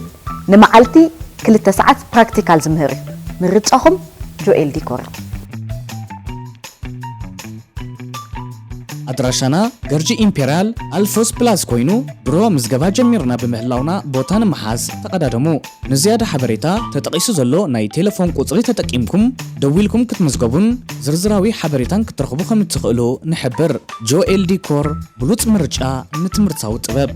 ንመዓልቲ ክልተ ሰዓት ፕራክቲካል ዝምህር እዩ። ምርጫኹም ጆኤል ዲኮር። ኣድራሻና ገርጂ ኢምፔርያል ኣልፎስ ፕላስ ኮይኑ ድሮ ምዝገባ ጀሚርና ብምህላውና ቦታ ንምሓዝ ተቐዳደሙ። ንዝያዳ ሓበሬታ ተጠቒሱ ዘሎ ናይ ቴሌፎን ቁጽሪ ተጠቂምኩም ደዊልኩም ክትምዝገቡን ዝርዝራዊ ሓበሬታን ክትረኽቡ ከም እትኽእሉ ንሕብር። ጆኤል ዲኮር ብሉጽ ምርጫ ንትምህርታዊ ጥበብ።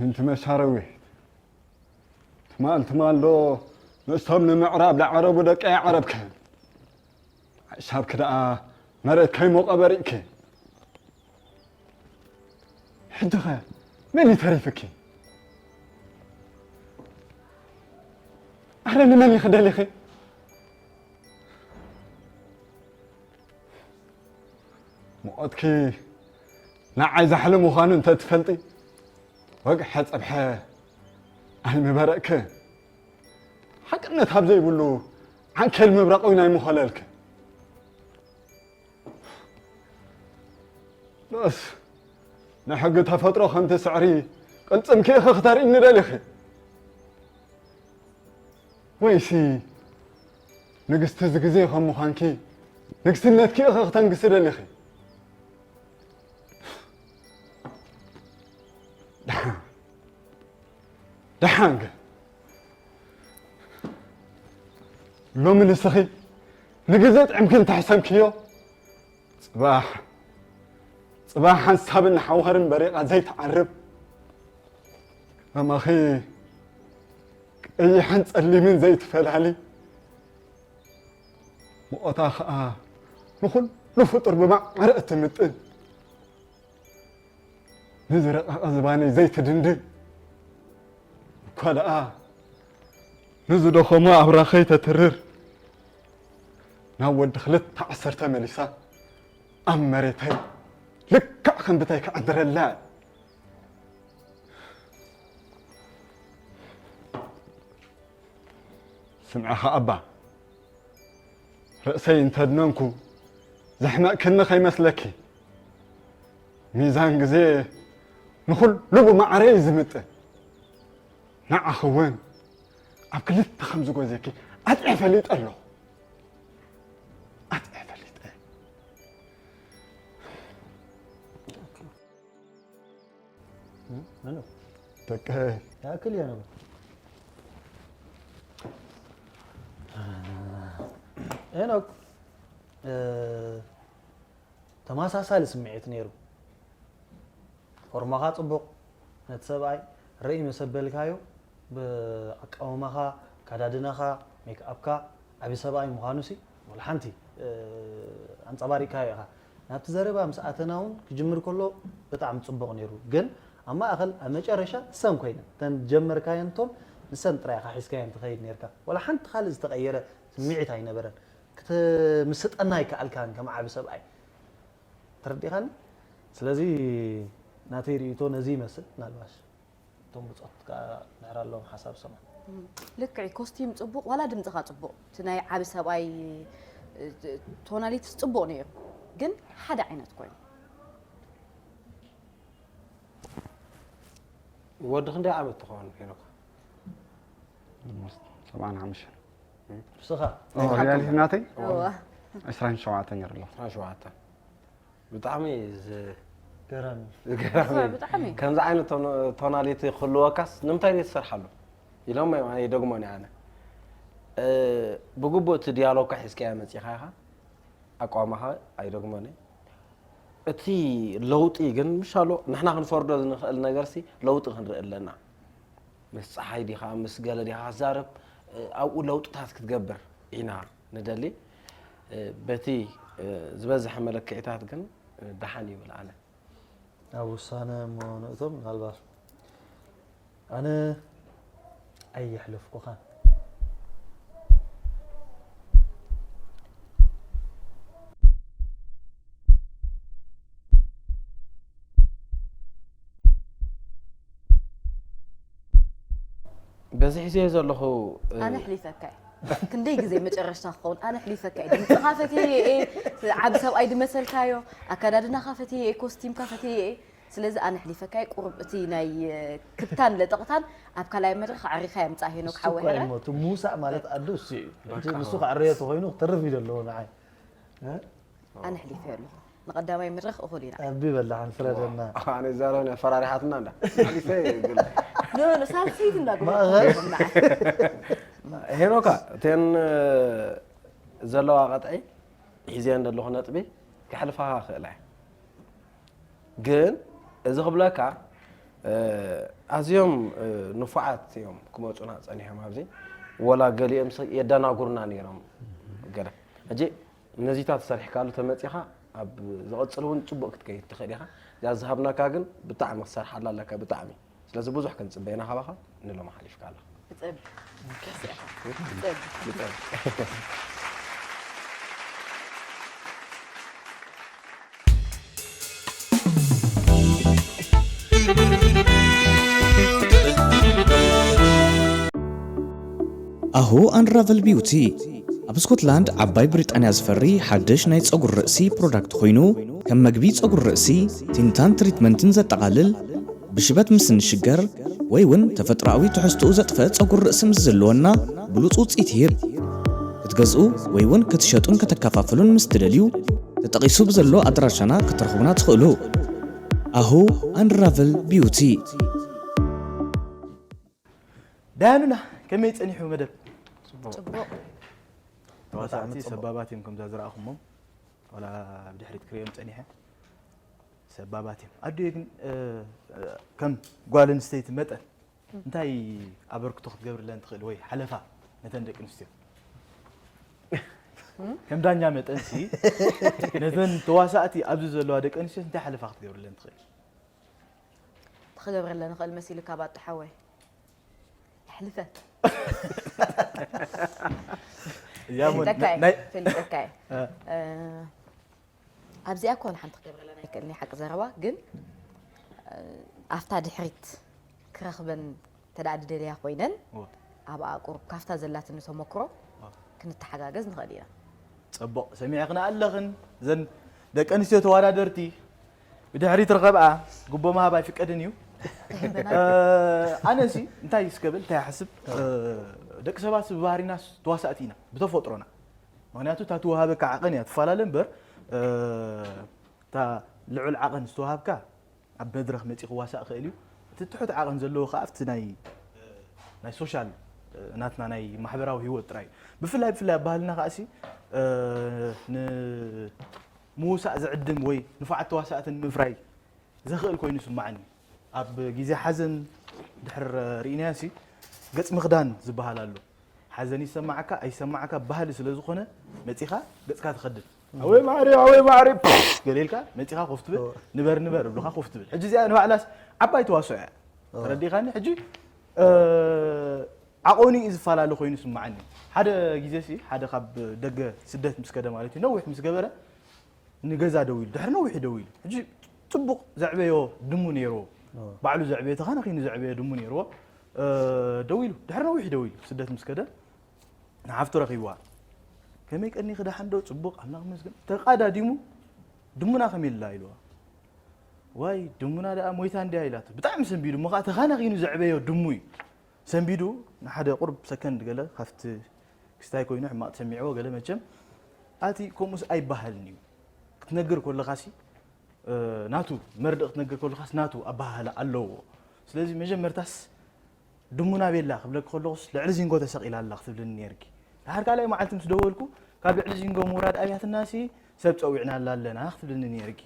እንቲ መሻረዊት ትማል ትማል ዶ ንሶም ንምዕራብ ዝዓረቡ ደቂ ኣይዓረብክን? ሓሳብኪ ደኣ መሬት ከይሞቐ በሪቕኪ። ሕጂ ኸ መን እዩ ተሪፍኪ? ኣረ ንመን ኢኺ ደሊኺ? ሙቐትኪ ንዓይ ዛሕሊ ምዃኑ እንተ ትፈልጢ ወግሐ ጸብሐ ኣይምበረእክን። ሓቅነት ኣብ ዘይብሉ ዓንኬል ምብራቕ እውን ኣይምኾለልክን። ዶስ ንሕጊ ተፈጥሮ ከም ትስዕሪ ቅልጽምኪ ኢኺ ክተርእይኒ ደሊኺ? ወይሲ ንግስቲ እዚ ግዜ ከም ምዃንኪ ንግስነትኪ ኢኺ ክተንግሲ ደሊኺ? ደሓን ደሓን ግን ሎሚ ንስኺ ንግዜ ጥዕምኪ እንተሕሰምክዮ ጽባሕ ጽባሕ ሓንሳብን ሓዋርን በሪቓ ዘይትዓርብ ከማኺ ቀይሕን ጸሊምን ዘይትፈላሊ ሙቐታ ኸኣ ንኹሉ ፍጡር ብማዕረ እትምጥን ንዝረቐቐ ዝባነይ ዘይትድንድን እኳ ደኣ ንዝደኸሙ ኣብራኸይ ተትርር ናብ ወዲ ክልተ ዓሰርተ መሊሳ ኣብ መሬተይ ልክዕ ከም ብተይ ክዕድረላ ስምዕኻ ኣባ ርእሰይ እንተድነንኩ ዘሕመቕክኒ ከይመስለኪ። ሚዛን ግዜ ንኹሉ ብማዕረ እዩ ዝምጥን። ንዓኺ እውን ኣብ ክልተ ከም ዝጎዘኪ ኣጥዕየ ፈሊጠ ኣለኹ። ኣጥዕየ ፈሊጠ። ደቀ ያክል እያ ነበር። ሄኖክ ተመሳሳሊ ስምዒት ነይሩ። ፎርማኻ ጽቡቕ፣ ነቲ ሰብኣይ ርእይ መሰበልካዮ ብኣቃውማኻ፣ ኣከዳድናኻ፣ ሜክኣፕካ ዓቢ ሰብኣይ ምዃኑሲ ወላ ሓንቲ ኣንጸባሪቕካዮ ኢኻ። ናብቲ ዘረባ ምስ ኣተና እውን ክጅምር ከሎ ብጣዕሚ ጽቡቕ ነይሩ፣ ግን ኣብ ማእኸል ኣብ መጨረሻ ንሰን ኮይነን እተን ጀመርካየን እቶን ንሰን ጥራይ ኢኻ ሒዝካየን ትኸይድ ነይርካ። ወላ ሓንቲ ካልእ ዝተቐየረ ስምዒት ኣይነበረን። ክትምስጠና ኣይከኣልካን ከም ዓቢ ሰብኣይ። ተረዲኻኒ? ስለዚ ናተይ ርእይቶ ነዚ ይመስል። ምናልባሽ እቶም ብጾት ከኣ ድሕር ኣለዎም ሓሳብ ሰማዕ። ልክዕ እዩ። ኮስቲም ጽቡቕ ዋላ ድምጽኻ ጽቡቕ እቲ ናይ ዓቢ ሰብኣይ ቶናሊትስ ጽቡቕ ነይሩ። ግን ሓደ ዓይነት ኮይኑ። ወዲ ክንደይ ዓመት ትኸውን ሄኖካ? ሰብዓን ሓሙሽተን ንስኻ ሪያሊቲ ናተይ እዋ ዕስራን ሸውዓተን ነይሩ ኣለኹ። ዕስራን ሸውዓተን ብጣዕሚ ዝ- ገራሚ ገራሚ ብጣዕሚ ከምዚ ዓይነት ቶን- ቶናሊቲ ክህልወካስ ንምንታይ ዘይትሰርሓሉ ኢሎም እዮም ኣይደግሞን እየ ኣነ እ፣ ብግቡእ እቲ ዲያሎግካ ሒዝካዮ መፂኻ ኢኻ ኣቋማኻ ኣይደግሞን እየ እቲ ለውጢ ግን ምሻሎ ንሕና ክንፈርዶ ንኽእል ነገርሲ ለውጢ ክንርኢ ኣለና ምስ ፀሓይ ዲኻ ምስ ገለ ዲኻ ክዛረብ ኣብኡ ለውጥታት ክትገብር ኢና ንደሊ በቲ ዝበዝሐ መለክዒታት ግን ደሓን ይብል ኣነ ኣብ ውሳነ እሞ ንእቶም ምናልባት ኣነ ኣየሕለፍኩኻን በዚ ሒዘዮ ዘለኹ ኣነ ሕሊፈካ እየ። ክንደይ ግዜ መጨረሽታ ክኸውን ኣነ ሕሊፈካ እየ። ድምፅኻ ፈትየ እየ፣ ዓቢ ሰብኣይ ድመሰልካዮ፣ ኣከዳድናኻ ፈትየ እየ፣ ኮስቲምካ ፈትየ እየ። ስለዚ ኣነ ሕሊፈካ እየ። ቁሩብ እቲ ናይ ክብታን ለጠቕታን ኣብ ካልኣይ መድረኽ ኣዕሪኻ የምፃእ ሄኖክ ሓወ እሱ እኮ ሕረ። እሞ እቲ ምውሳእ ማለት ኣዱ እሱ እዩ። ሕጂ ንሱ ክዕረዮ ተኾይኑ ክተርፍ እዩ ዘለዎ ንዓይ። እ? ኣነ ሕሊፈ ኣለኹ። ንቐዳማይ መድረኽ እኹል ኢና። ኣቢ በላሕን ፍረደና። ኣነ ዛረብ ናይ ፈራሪሓትና እንዳ ሕሊፈ ይብል ኖ ኖ ሳልሰይቲ እንዳግበርኩ ማእኸል? ኣለኹም ንዓይ። ሄኖካ እተን ዘለዋ ቀጥዒ ሒዘን ዘለኹ ነጥቢ ከሕልፋኻ ክእላ እየ ግን እዚ ክብለካ ኣዝዮም ንፉዓት እዮም ክመፁና ፀኒሖም ኣብዚ ወላ ገሊኦም የደናጉርና ነይሮም ገለ ሕጂ ነዚታት ሰሪሕካሉ ተመፂኻ ኣብ ዝቐፅል እውን ፅቡቅ ክትከይድ ትኽእል ኢኻ እዚኣ ዝሃብናካ ግን ብጣዕሚ ክትሰርሓላ ኣለካ ብጣዕሚ ስለዚ ብዙሕ ክንፅበ ኢና ካባኻ ንሎሚ ሓሊፍካ ኣለኻ ብፅብ ብፅብ ኣሁ ኣንራቨል ቢውቲ ኣብ ስኮትላንድ ዓባይ ብሪጣንያ ዝፈሪ ሓድሽ ናይ ጸጉሪ ርእሲ ፕሮዳክት ኮይኑ ከም መግቢ ጸጉሪ ርእሲ ቲንታን ትሪትመንትን ዘጠቓልል ብሽበት ምስ እንሽገር ወይ እውን ተፈጥሮኣዊ ትሕዝትኡ ዘጥፍአ ጸጉሪ ርእሲ ምስ ዘለወና ብሉጽ ውጽኢት ይህብ ክትገዝኡ ወይ እውን ክትሸጡን ከተከፋፍሉን ምስ ትደልዩ ተጠቒሱ ብዘሎ ኣድራሻና ክትረኽቡና ትኽእሉ ኣሁ ኣንራቨል ቢውቲ ዳያኑና ከመይ ጸኒሑ መደብ ፅቡቕ ተዋሳእቲ ሰባባት እዮም ከምዛ ዝረኣኹሞም ዋላ ብድሕሪት ክርእዮም ጸኒሐ ሰባባት እዮም ኣዱየ ግን ከም ጓል ኣንስተይቲ መጠን እንታይ ኣበርክቶ ክትገብርለን ትኽእል ወይ ሓለፋ ነተን ደቂ ኣንስትዮ ከም ዳኛ መጠን ሲ ነተን ተዋሳእቲ ኣብዚ ዘለዋ ደቂ ኣንስትዮ እንታይ ሓለፋ ክትገብርለን ትኽእል ክገብረለ ንኽእል መሲሉ ካብ ኣጡ ሓወይ ኣሕልፈ እዚኣ ፈሊጠካ እየ ናይ ፈሊጠካ እየ ኣብዚኣ እኮ ንሓንቲ ክገብረለን ኣይክእልን ሓቂ ዘረባ ግን ኣብታ ድሕሪት ክረኽበን ተዳኣ ድደልያ ኮይነን ኣብኣ ቁሩብ ካፍታ ዘላትኒ ተመክሮ ክንተሓጋገዝ ንኽእል ኢና ጽቡቕ ሰሚዕኽና ኣለኽን ዘን ደቂ ኣንስትዮ ተወዳደርቲ ብድሕሪት ርኸብኣ ጉቦ ምሃብ ኣይፍቀድን እዩ ኣነሲ እንታይ ስከብል እንታይ ሓስብ ደቂ ሰባት ብባህሪና ተዋሳእቲ ኢና ብተፈጥሮና ምክንያቱ እታ ትወሃበካ ዓቐን እያ ትፈላለ እምበር እታ ልዑል ዓቐን ዝተዋሃብካ ኣብ መድረኽ መፂ ክዋሳእ ክእል እዩ እቲ ትሑት ዓቐን ዘለዎ ከዓ ኣብቲ ናይ ናይ ሶሻል ናትና ናይ ማሕበራዊ ህይወት ጥራይ እዩ ብፍላይ ብፍላይ ኣብ ባህልና ከዓ ሲ ንምውሳእ ዝዕድም ወይ ንፉዓት ተዋሳእትን ምፍራይ ዘኽእል ኮይኑ ይስማዓኒ ኣብ ግዜ ሓዘን ድሕር ርኢናዮ ሲ ገጽ ምኽዳን ዝበሃል ኣሎ ሓዘን ይሰማዓካ ኣይሰማዓካ ባህሊ ስለ ዝኾነ መጺኻ ገጽካ ትኸድን ኣወይ ማዕሪ ኣወይ ማዕሪ ገሌልካ መጺኻ ኮፍ ትብል ንበር ንበር እብልኻ ኮፍ ትብል ሕጂ እዚኣ ንባዕላስ ዓባይ ተዋስኦ እያ ተረዲኻኒ ሕጂ ዓቐኑ እዩ ዝፈላለ ኮይኑ ይስማዓኒ ሓደ ግዜ ሲ ሓደ ካብ ደገ ስደት ምስ ከደ ማለት እዩ ነዊሕ ምስ ገበረ ንገዛ ደው ኢሉ ድሕሪ ነዊሑ ደው ኢሉ ሕጂ ፅቡቕ ዘዕበዮ ድሙ ነይርዎ ባዕሉ ዘዕበዮ ተኻናኺኑ ዘዕበዮ ድሙ ነይርዎ ደው ኢሉ ድሕሪ ነዊሑ ደው ኢሉ ስደት ምስ ከደ ንሓፍቱ ረኺብዋ ከመይ ቀኒኺ ደሓን ዶ ፅቡቕ ኣምላኽ መስገን ተቓዳዲሙ ድሙና ከመይ ኢላ ኢልዋ። ዋይ ድሙና ደኣ ሞይታ እንድያ ኢላቶ። ብጣዕሚ ሰንቢዱ እሞ ከዓ ተኻናኺኑ ዘዕበዮ ድሙ እዩ። ሰንቢዱ ንሓደ ቁርብ ሰከንድ ገለ ካብቲ ክስታይ ኮይኑ ሕማቕ ተሰሚዕዎ ገለ መቸም ኣቲ ከምኡስ ኣይበሃልን እዩ። ክትነግር ከለኻሲ ናቱ መርድእ ክትነግር ከለኻስ ናቱ ኣበሃህላ ኣለዎ። ስለዚ መጀመርታስ ድሙና ቤላ ክብለኪ ከለኹስ ልዕሊ ዚንጎ ተሰቒላ ኣላ ክትብልኒ ነርኪ። ድሓር ካልኣይ መዓልቲ ምስ ደወልኩ ካብ ልዕሊ ዚንጎ ምውራድ ኣብያትናሲ ሰብ ጸዊዕናላ ኣለና ክትብልኒ ነርኪ።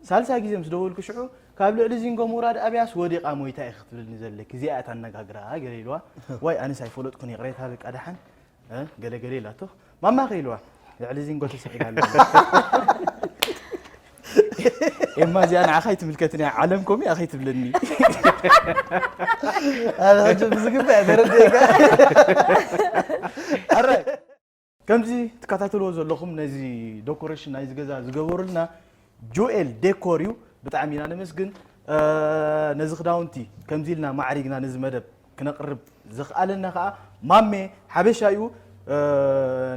ሳልሳ ግዜ ምስ ደወልኩ ሽዑ ካብ ልዕሊ ዚንጎ ምውራድ ኣብያስ ወዲቓ ሞይታ ኢኺ ክትብልኒ ዘለኪ እዚኣ እያ ታነጋግራ ገለ ኢልዋ። ዋይ ኣነስ ኣይፈለጥኩን ይቕሬታ በቃ ደሓን እ፣ ገለ ገለ ኢላቶ። ማማ ከ ኢልዋ ልዕሊ ዚንጎ ተሰቒላ ኣላ። ኤማ እዚኣ ንዓኻ ኣይትምልከትን እያ ዓለም ኮሚ ኣኸይ ትብለኒ። ኣረ ሕጂ ብዝግባእ ተረዲእካ። ኣረ ከምዚ ትከታተልዎ ዘለኹም ነዚ ዶኮሬሽን ናይዚ ገዛ ዝገበሩልና ጆኤል ዴኮር እዩ። ብጣዕሚ ኢና ነመስግን። ነዚ ክዳውንቲ ከምዚ ኢልና ማዕሪግና ነዚ መደብ ክነቕርብ ዘኽኣለና ከዓ ማሜ ሓበሻ እዩ።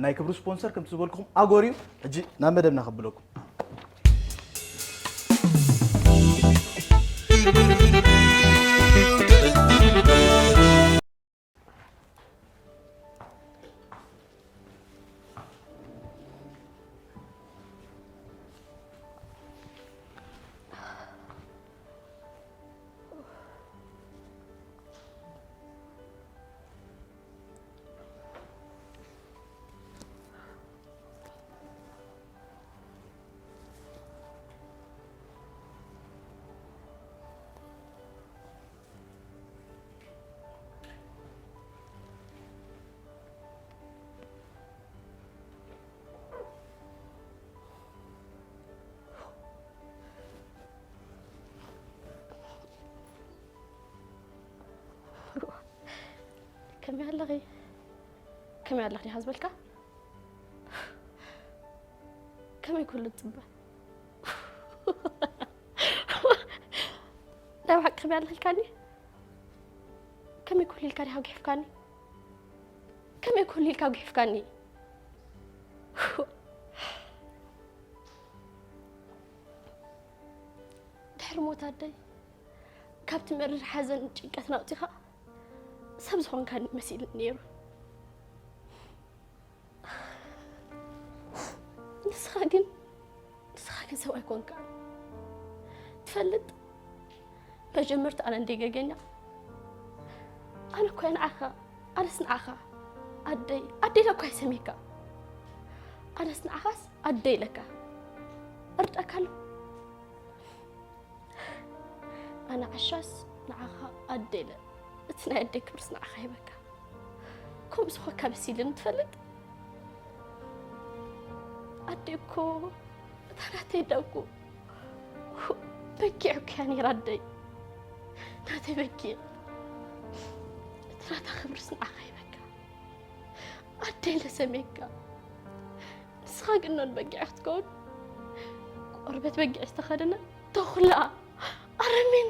ናይ ክብሪ ስፖንሰር ከምቲ ዝበልኩኹም ኣጎር እዩ። ሕጂ ናብ መደብና ከብለኩም። ከመይ ኣለኺ? ከመይ ኣለኺ ዲኻ ዝበልካ? ከመይ ኩሉ ትጽበ? ናይ ብሓቂ ከመይ ኣለኺ ኢልካኒ? ከመይ ኩሉ ኢልካ ዲኻ ጉሒፍካኒ? ከመይ ኩሉ ኢልካ ጉሒፍካኒ? ድሕሪ ሞት ኣደይ ካብቲ መሪር ሓዘን ጭንቀትን ኣውጺኻ ሰብ ዝኾንካኒ መሲልኒ ነይሩ። ንስኻ ግን ንስኻ ግን ሰብ ኣይኮንካን። ትፈልጥ መጀመርታ ኣነ እንደ ገገኛ ኣነ እኮ ንዓኻ ኣነስ ንዓኻ ኣደይ ኣደይ ኢለ እኮ ኣይሰምየካ። ኣነስ ንዓኻስ ኣደይ ኢለካ እርዳእካ ኣሎ። ኣነ ዓሻስ ንዓኻ ኣደ ኢለ እቲ ናይ ኣደይ ክብርስ ንዓኻ ሂበካ። ከምኡ ዝኾንካ መሲልኒ ትፈልጥ? ኣደይ እኮ እታ ናተይ ኣደ እኮ በጊዕ እኮ እያ ነይራ ኣደይ። ናተይ በጊዕ እቲ ናታ ክብርስ ንዓኻ ሂበካ። ኣደይ ኢለ ሰምየካ። ንስኻ ግን ኖን በጊዕ ክትከውን ቆርበት በጊዕ ዝተኸደነ ተኹላ ኣረሜን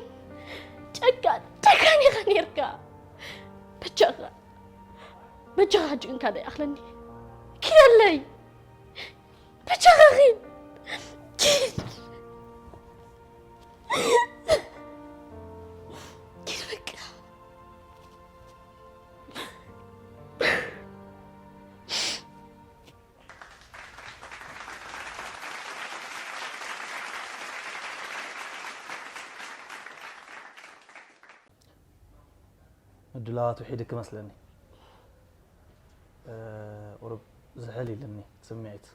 ጨካን ጨካን ኢኻ ነይርካ። በጃኻ በጃኻ ሕጂ ግን ካልእ ይኣኽለኒ። ኪደለይ በጃኻ ኺድ ኪድ ኪድ በቃ። ምድላዋት ውሒድክ መስለኒ። ቁሩብ ዝሕል ኢልኒ ስምዒት።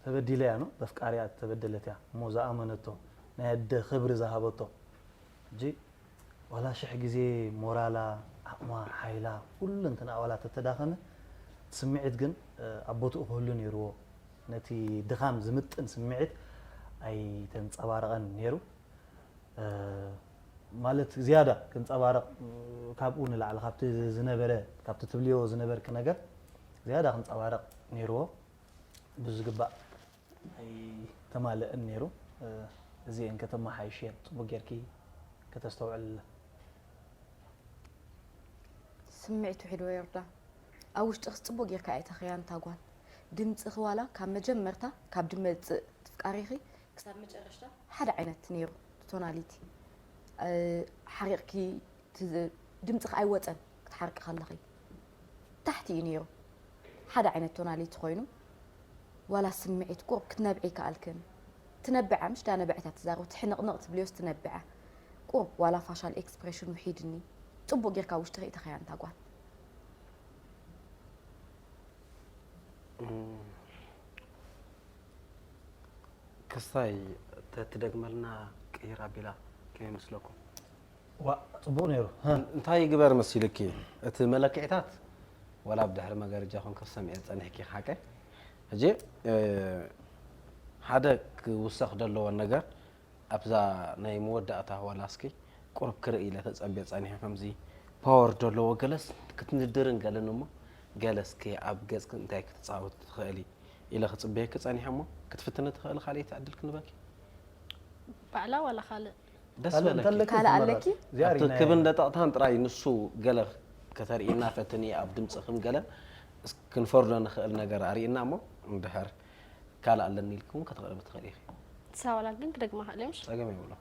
ተበዲለ እያ ነው በፍቃሪያ ተበደለት እያ እሞ ዝኣመነቶ ናይ ኣደ ክብሪ ዝሃበቶ ሕጂ ዋላ ሽሕ ግዜ ሞራላ ዓቕማ ሓይላ ኩሉ እንትንኣ ዋላ ተተዳኸመ እቲ ስምዒት ግን ኣብ ቦትኡ ክህሉ ነይርዎ ነቲ ድኻም ዝምጥን ስምዒት ኣይተንፀባረቐን ነይሩ ማለት ዝያዳ ክንፀባረቕ ካብኡ ንላዕሊ ካብቲ ዝነበረ ካብቲ ትብልዮ ዝነበርኪ ነገር ዝያዳ ክንፀባረቕ ነይርዎ ብዝግባእ ኣይተማልእን ነይሩ። እዚኤን ከተመሓይሽየን ፅቡቅ ጌርኪ ከተስተውዕልለን። ስምዒት ውሒድዎ ዮርዳ ኣብ ውሽጥኽስ ፅቡቅ ጌርካ ኣይተኽያን እታ ጓል ድምፅኺ ዋላ ካብ መጀመርታ ካብ ድመፅእ ትፍቃሪኺ ክሳብ መጨረሽታ ሓደ ዓይነት ነይሩ። ቶናሊቲ ሓሪቕኪ፣ ድምፅኺ ኣይወፀን ክትሓርቂ ከለኺ፣ ታሕቲ እዩ ነይሩ። ሓደ ዓይነት ቶናሊቲ ኮይኑ ዋላ ስምዒት ቁርብ ክትነብዒ ይከኣልክን። ትነብዓ ምሽ ዳ ነብዕታ ትዛረቡ፣ ትሕንቕንቕ ትብልዮስ ትነብዓ። ቁርብ ዋላ ፋሻል ኤክስፕሬሽን ውሒድኒ። ፅቡቅ ጌርካ ውሽጢ ርእተኸያ እንታ ጓል። ክስታይ ተትደግመልና ቅይር ኣቢላ ከመይ ይመስለኩም? ዋ ፅቡቅ ነይሩ። እንታይ ይግበር መሲልኪ? እቲ መለክዒታት ዋላ ብድሕሪ መጋረጃ ኮንኪ ሰሚዐ ዝጸኒሕኪ ሓቀይ። ሕጂ ሓደ ክውሰኽ ደለዎ ነገር ኣብዛ ናይ መወዳእታ ዋላ እስኪ ቁሩብ ክርኢ ኢለ ተጸብየ ጸኒሐ ከምዚ ፓወር ደለዎ ገለስ ክትንድርን ገለን እሞ ገለ እስኪ ኣብ ገጽኪ እንታይ ክትጻወቲ ትኽእሊ ኢለ ክጽበየኪ ጸኒሐ እሞ ክትፍትኒ ትኽእሊ ካልኣይቲ ዕድል ክንበኪ። ባዕላ ዋላ ካልእ ደስ በለኪ። ካልእ ኣለኪ? ኣብቲ ክብን ደጠቕታን ጥራይ ንሱ ገለ ከተርእየና ፈትኒ ኣብ ድምፅኽን ገለን ክንፈርዶ ንኽእል ነገር ኣርእየና እሞ እንድሕር ካልእ ኣለኒ ኢልክውን ከተቕርቢ ትኽእል ኢኺ። ንሳ ዋላ ግን ክደግማ ክእል እየ ምሽ ጸገም የብሎ።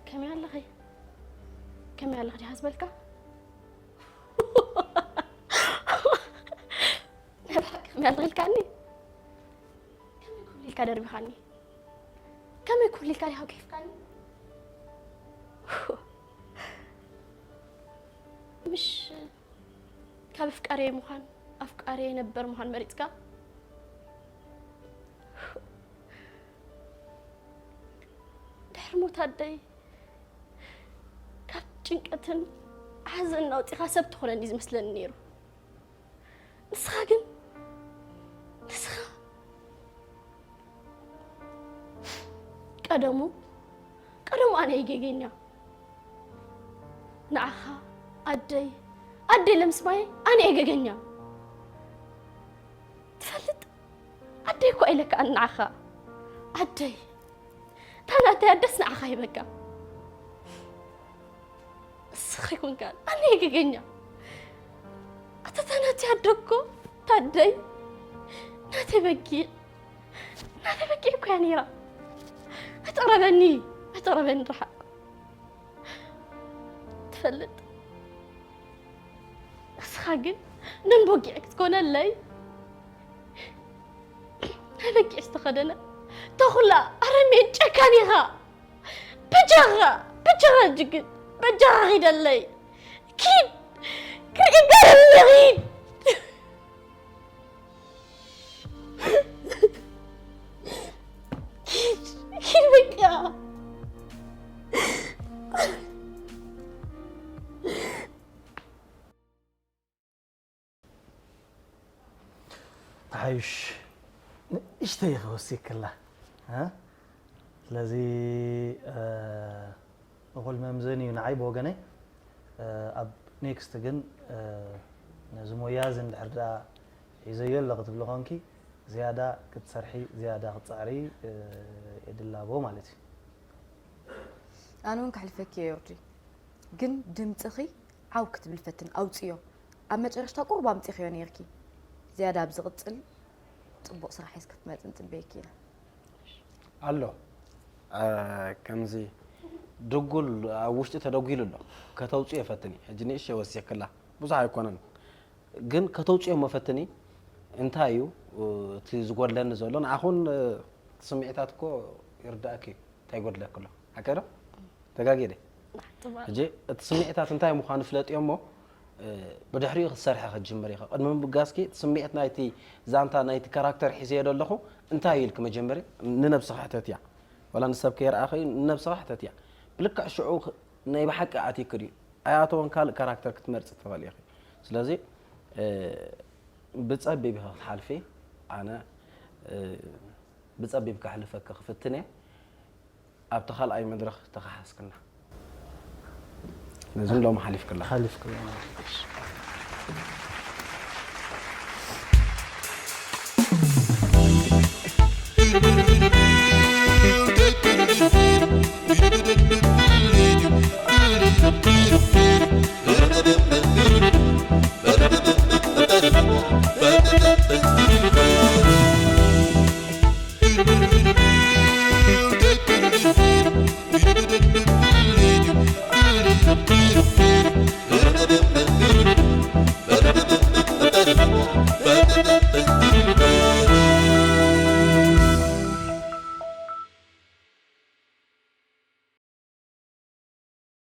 ከመይ ኣለኺ? ከመይ ኣለኺ ዲኻ ዝበልካ? ከመይ ኣለኺ ኢልካኒ? ከመይ ኩሉ ኢልካ ደርቢኻኒ? ከመይ ኩሉ ኢልካ ዲኻ ኬፍካኒ? ምሽ ካብ ኣፍቃሪየ ምዃን ኣፍቃሪየ ነበር ምዃን መሪጽካ? ድሕሪ ሞት ኣደይ ካብ ጭንቀትን ሓዘንን ኣውጺኻ ሰብ ትኾነኒ ዝመስለኒ ነይሩ። ንስኻ ግን ንስኻ ቀደሙ ቀደሙ ኣነ እየ ጌገኛ። ንዓኻ ኣደይ ኣደይ ለምስማየ ኣነ እየ ጌገኛ። ትፈልጥ ኣደይ እኳ ኢለካ ኣነ ንዓኻ ኣደይ ታናተይ ኣደስ ንዓኻ ይበቃ። እስኺ ኮንካ ኣነ እየ ጌገኛ። ኣታ ታናተይ ኣደ እኮ ታደይ ናተይ በጊዕ ናተይ በጊዕ እኮ እያ ነይራ። ኣይትቕረበኒ ኣይትቕረበኒ ርሓቕ። ትፈልጥ እስኻ ግን ነን በጊዕ ክትኮነለይ ናይ በጊዕ ዝተኸደነ ተኹላ ኣረሜን ጨካን ኢኻ። በጃኻ በጃኻ ጅግን በጃኻ ኺደለይ ኪድ ክርኢ ገርኒ ኺድ ኪድ ኪድ በቃ። ሓዩሽ ንእሽተይ ክወስየክላ እ ስለዚ እ እኹል መምዘኒ እዩ ንዓይ ብወገነይ እ ኣብ ኔክስት ግን እ ነዚ ሞያ እዚ እንድሕር ደኣ ሒዘዮ ኣለኹ ትብሊ ኾንኪ ዝያዳ ክትሰርሒ ዝያዳ ክትፅዕሪ እ የድላቦ ማለት እዩ። ኣነ እውን ከሕልፈኪ እየ ዮርዲ፣ ግን ድምፅኺ ዓው ክትብል ፈትን ኣውፅዮ። ኣብ መጨረሽታ ቁሩብ ኣምፂኽዮ ነይርኪ። ዝያዳ ኣብ ዝቕፅል ፅቡቕ ስራሕ ሒዝኪ ክትመፂ ንፅበየኪ ኢና። ኣሎ እ፣ ከምዚ ድጉል ኣብ ውሽጢ ተደጒሉ ኣሎ። ከተውፅዮ ፈትኒ። ሕጂ ንእሽተይ ወሲኽክላ ብዙሕ ኣይኮነን ግን ከተውፅዮ መፈትኒ እንታይ እዩ እ፣ እቲ ዝጎድለኒ ዘሎ ንዓኹን እ፣ ስምዒታት እኮ ይርዳእኪ እዩ እንታይ ይጎድለኪ ኣሎ ሓቀ ዶ ተጋጊደ ሕጂ እቲ ስምዒታት እንታይ ምዃኑ ፍለጥ እሞ ብድሕሪኡ ክትሰርሐ ክትጅምር ኢኻ ቅድሚ ምብጋስኪ እቲ ስምዒት ናይቲ ዛንታ ናይቲ ካራክተር ሒዘዮ ዘለኹ እንታይ ኢልክ መጀመሪ ንነብስኻ ሕተት እያ ወላ ንሰብ ከይረኣኸ ንነብስኻ ሕተት እያ ብልክዕ ሽዑ ናይ ብሓቂ ኣቲክ ድዩ ኣይኣተወን ካልእ ካራክተር ክትመርፂ ትኽእል ኢኺ ስለዚ ብፀቢብ ኢኺ ክትሓልፊ ኣነ ብፀቢብ ከሕልፈኪ ክፍትን እየ ኣብቲ ካልኣይ መድረኽ ተኸሓስክና ነዚ ሎም ሓሊፍክላ ሓሊፍክላ